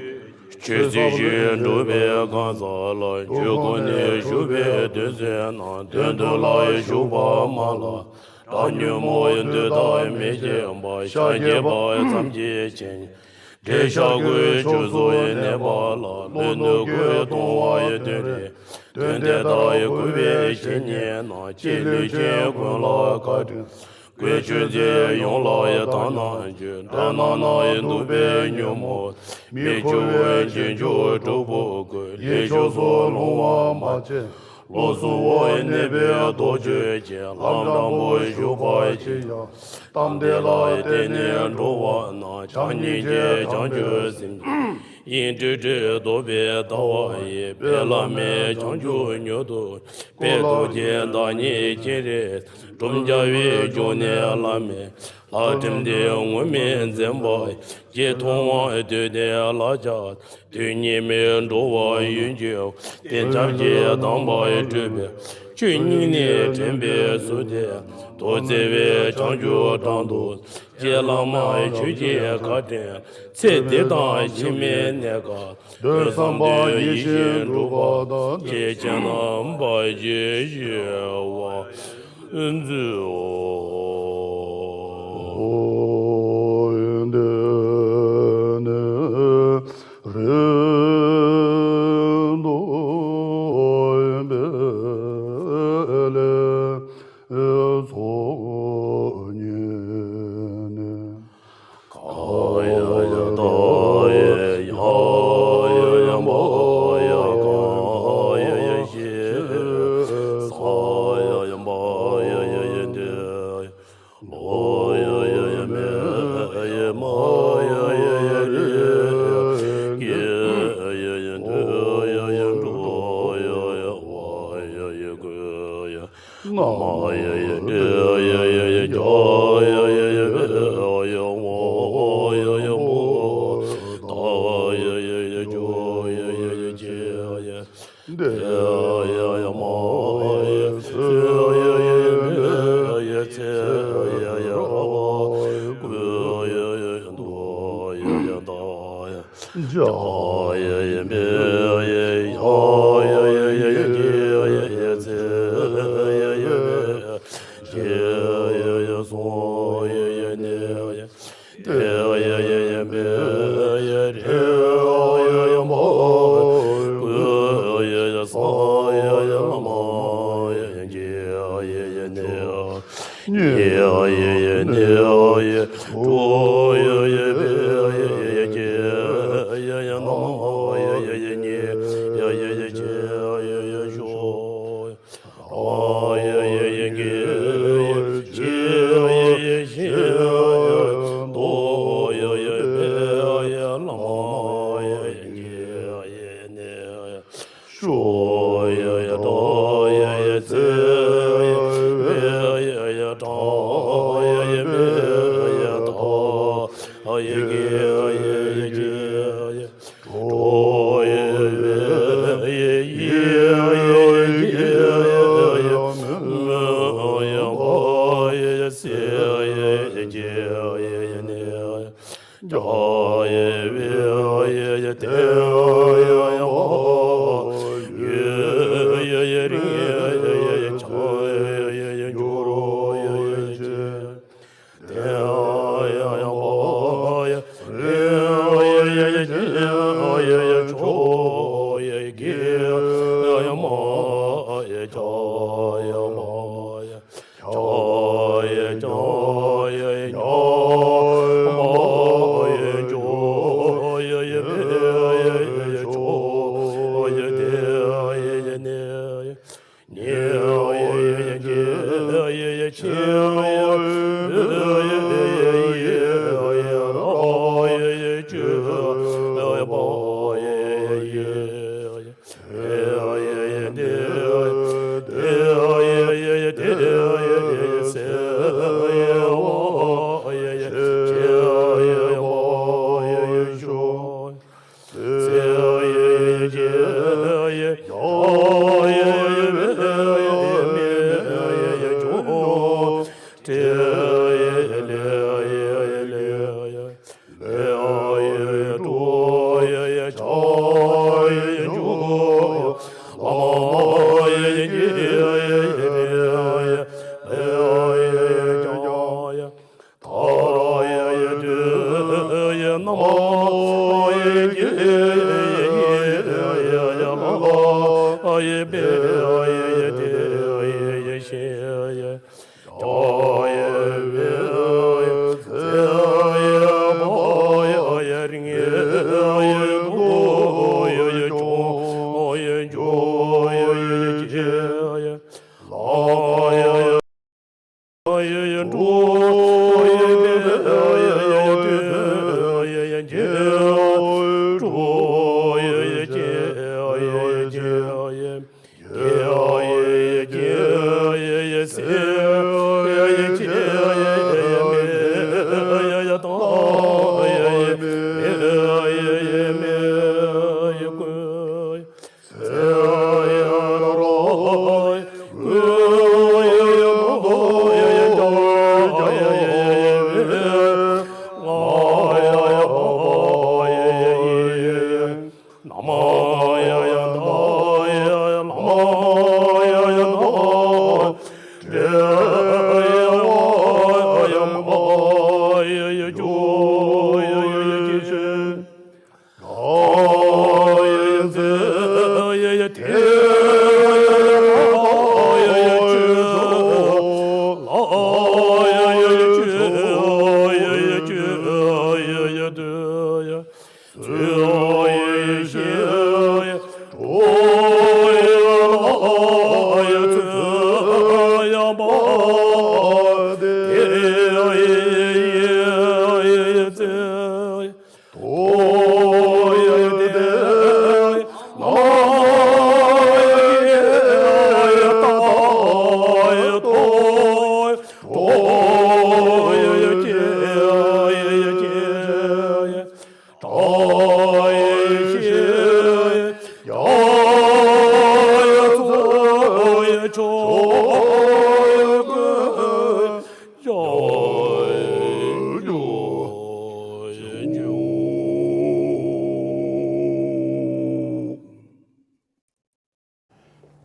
ཆོས་ཚུལ་བཞིན་སྒྲུབ་པའི་གང་ཟག་ལ་རྒྱུ་ཀུན་ནས་ཞུགས་པའི་དོན་མཛད་ན་དོན་དུ་ལ་ཞུགས་པ་མ་ལགས། དགྲ་ཉོན་མོངས་འདོད་དང་མི་བྱེད་པ་ཤཱཀྱའི་བ་ཙམ་གྱིས་མཁྱེན། འདྲེ་ཤ་ཁུའི་ཕྱོགས་སུ་གནས་པ་ལ་བློ་ནུ་ཁུའི་ལྟུང་བ་ཡི་དོན་རེད། དོན་དེ་དག་ཡི་གུས་པས་བཤེས་གཉེན་རྣམས་ཀྱི་ལུས་ཅན་ཀུན་ལ་བཀའ་དྲིན། ཀུན་ཆོས་འཛིན་ཡོངས་ལ་ཡི་དག་སྣང་བྱོས། དགྲ་རྣམས་ནང་ཡི་འདུག་པའི་ཉོན་མོངས་མི་འཁྱུ་བའི་རྗེས་འཇུག་གྲོགས་པོ་ཀུན་ལས་ཕྱོགས་སུ་ལྷུང་བ་མ་བྱེད། ལོགས་སུ་བ་གནས་པའི་རྡོ་རྗེ་ཅན། ལམ་དྲང་པོ་ཞུགས་པར་བྱེད་ཡང་གཏམ་དེ་ལ་བརྟེན་ནས་འགྲོ་བ་རྣམས་བྱམས་སྙིང་རྗེ་བྱང་ཆུབ་སེམས་ཡིན། སྤྲོས་བྲལ་རྟོག་པའི་ལྟ་བ་ཡིས་དཔེ་བླ་མེད་བྱང་ཆུབ་མྱུར་ཐོབ་པའི་སྟོབས་ཀྱིས་བདག་ཉིད་སྤྱན་རས་ གྲུབ་འཇའ་བའི་འབྱུང་གནས་བླ་མེད་ལྷ། བསྒྲིམས་ཏེ་ངུར་སྨྲིག་འཛིན་པ་ཡི། སྐྱེ་ཐོབ་དབང་དུས་མཐའི་ལྷ་ཆགས། དུས་གཉིས་མེད་འགྲོ་བ་ཡུན་གྱི། དེ་ཆབས་ཅིག་དམ་པ་ཡི་སྤྲུལ་པའི། ཆོས་སྙིང་ནས་དྲན་པའི་ཚུལ་དེ། ཐུགས་བརྩེ་བའི་བྱང་ཆུབ་དང་དུ། ཀྱེ་བླ་མ་ཡི་ཆོས་ཀྱི་བཀའ་དྲིན། ཚེ་འདི་དང་ཕྱི་མའི་གནས་སྐབས། དོན་བསམ་པ་ཡིད་བཞིན་འགྲུབ་པ་དང་། ཁྱེད་ཅག་རྣམ་པ་ཞི་ཞི་བ་མཛོད།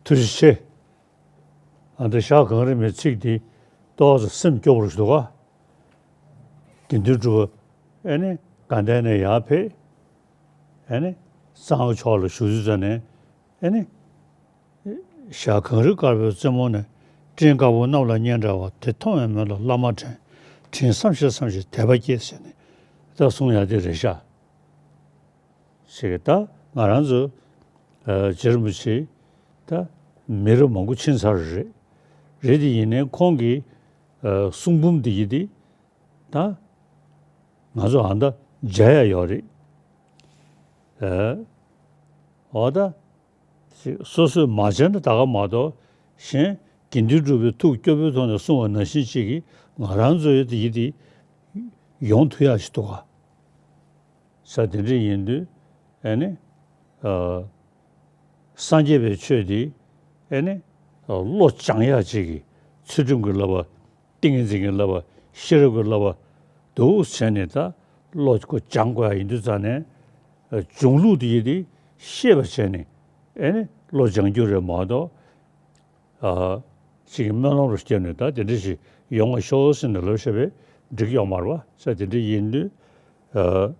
ཐུགས་རྗེ་ཆེ། ཨ་འདྲ་ཞག་གངས་རི་མའི་ཚིག་འདི་ཏོག་ཙམ་སེམས་སྐྱོ་པོ་ཞིག་འདུག་ག་དགེ་འདུན་གྲུབ་པ་ཨེ་ནི་དགའ་ལྡན་ནས་ཡར་ཕེབས། ཨེ་ནི་གཙང་པོ་ཕྱོགས་ལ་བཞུགས་དུས་ཙམ་ནས་ཨེ་ནི་ཞག་གངས་རི་དཀར་པོའི་རྩེ་མོ་ནས། སྤྲིན་དཀར་པོ་གནམ་ལ་སྙན་གྲགས་པ། དེ་མཐོང་བའི་མོད་ལ་བླ་མ་དྲན། དྲིན་བསམ་ཤེས་བསམ་ཤེས་དད་པ་སྐྱེས་ཟེར་ནས་ད་གསུང་ཡག་དེ་རེད་ཤག་ཞེས་ད་ང་རང་ཚོ་ཨ་རྗེ་རིན་པོ་ཆེ་ད་མི་རབས་མང་པོ་ཕྱིན་ཚར་རེད། རེད་དེ་ཡིན་ནའི་ཁོང་གི་ཨ་གསུང་འབུམ་འདི་ཡི་དེ་ད་ང་ཚོ་ཨ་ད་མཇལ་ཡ་ཡོད་རེད། ཨ་འོ་ད་ཅིག་སོ་སོས་མ་བྱས་ན་ད་ག་མ་གཏོགས་གཞན་དགེ་འདུན་གྲུབ་པའི་ཐུགས་སྐྱོ་པོའི་ཐོག་ནས་གསུང་བ་ནང་བཞིན་ཅིག་གིས་ང་རང་ཚོའི་དེ་ཡི་དེ་ཡོང་ཐུབ་ཡག་ཞིག་འདུག་ག་ས་དེ་འདྲ་ཡིན་དུས་ཨེ་ནི་ཨ་སངས་རྒྱས་པའི་ཆོས་འདི་ཨེ་ནི་ཨ་བློ་སྦྱང་ཡག་ཅིག་གི་ཚུལ་ཁྲིམས་ཀྱི་བསླབ་པ། ཏིང་ངེ་འཛིན་གྱི་བསླབ་པ། ཤེས་རབ་ཀྱི་བསླབ་པ་འདུག་བྱས་ནས་ད་བློ་ཁོ་སྦྱང་དགོས་ཡ་ཡིན་དུས་ཙང་ནས་ཨ་སྦྱོང་ལུགས་དེ་ཡི་དེ་ཤེས་པ་བྱས་ནས་ཨེ་ནི་བློ་སྦྱང་རྒྱུ་རེད་མ་གཏོགས། ཨ་ཅིག་སྨོན་ལམ་རུ་བསྐྱལ་ནས་ད་དེ་འདྲ་ཞིག་ཡོང་བ་ཤོག་ཟེར་ནས་ལབ་བྱས་པས་འགྲིག་ཡོད་མ་རེད་པ། ས་དེ་འདྲ་ཡིན་དུས་ཨ་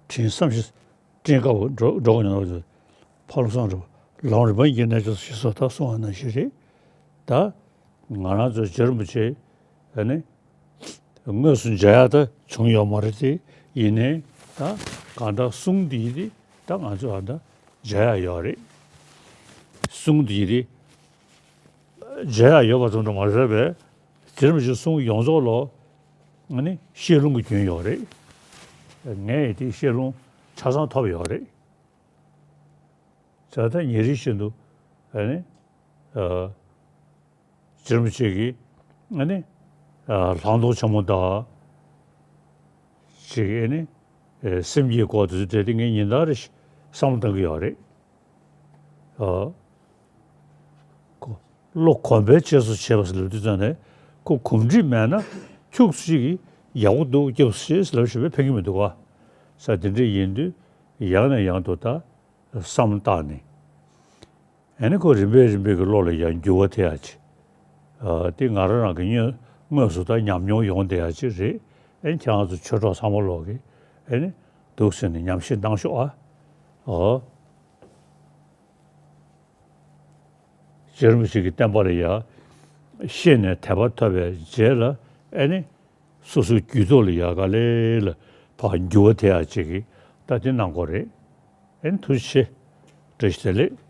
དྲིན་བསམ་ཤེས་སྤྲིན་དཀར་པོ་འགྲོ་འགྲོ་གི་ཡོད་ན། ཕ་ལོ་སང་རེད་པ། ལམ་རིམ་པ་ཡིན་གྱི་གནས་ཆོག་ཞེས་སོགས་ད་གསུང་བ་ནང་བཞིན་རེད། ད་ང་རང་ཚོ་རྗེ་རིན་པོ་ཆེ་ཨ་ནི་དངོས་སུ་མཇལ་ཡག་ད་བྱུང་ཡོད་མ་རེད་དེ། ཡིན་ནའི་ད་གང་ལྟར་གསུང་འདི་ཡི་དེ་ད་ང་ཚོ་ཨ་ད་མཇལ་ཡག་ཡོད་རེད། གསུང་འདི་ཡི་དེ་མཇལ་ཡག་ཡོད་པ་ཙམ་དུ་མ་ཟད་པས་རྗེ་རིན་པོ་ཆེའི་གསུང་ཡོངས་རྫོགས་ལོ་ཨ་ནི་བཤད་ལུང་གི་རྒྱུན་ཡོད་རེད། ངས་དེ་བཤད་ལུང་ཆ་ཚང་ཐོབ་ཡོད་རེད། ད་ལྟ་ཉིན་རེ་བཞིན་དུ་ཨ་ནི་ཨ་རྗེ་རིན་པོ་ཆེ་གིས་ཨ་ནི་ཨ་ལྷག་མཐོང་ཆེན་མོ་དང་ཅིག་ཨ་ནི་ཨ་སེམས་བསྐྱེད་སྐོར་དེ་ཚོ་བྲིས་ཏེ་ངས་ཉིན་ལྟར་རེ་བསམ་བློ་གཏོང་གི་ཡོད་རེད། ཨ་ཁོ་བློ་གོམས་པའི་རྗེས་སུ་བྱེད་པ་ཟེར་ལབ་དུས་ཙམ་ནས་ཁོ་གོམས་འདྲིས་མེད་ན་ཁྱུག་ཙམ་ཅིག་གིས་ཡག་པོ་འདུག་སྐྱབས་སུ་མཆི་ཟེར་ལབ་བྱས་པས་ཕན་གྱི་མི་འདུག་ག་ས་དེ་འདྲ་ཡིན་དུས་ཡང་ནས་ཡང་དུ་ད་བསམ་བློ་བཏང་ནས། ཨ་ནི་ཁོ་རིམ་པས་རིམ་པས་ཀྱི་བློ་ལ་ཡང་འགྱུར་བ་ཐེབས་ཡག་ཅིག་ཨ་དེ་ང་རང་རང་གི་དངོས་དངོས་སུ་ད་ཉམས་མྱོང་ཡོང་བསྡད་ཡག་ཅིག་རེད། ཨ་ནི་ཁྱེད་རང་ཚོ་ཆོས་གྲོགས་ཚང་མ་ལོག་གིས་ཨ་ནི་འདུག་ཟེར་ནས་ཉམས་ཞིབ་གནང་ཤོག་ཨ། ཨོ། རྗེ་རིན་པོ་ཆེ་གི་བསྟན་པ་ལ་ཡང་ཤེས་ནས་དད་པ་ཐོབ་པའི་རྗེས་ལ་ཨ་ནི་སོ་སོའི་རྒྱུད་ཐོག་ལ་ཡང་ག་ལེ་ལ་ཕར་འགྱུར་བ་ཐེབས་ཡག་ཅིག་གི་ད་དེ་གནང་དགོས་རེད། ཨ་ནི་ཐུགས་རྗེ་ཆེ། བཀྲ་ཤིས་བདེ་ལེགས།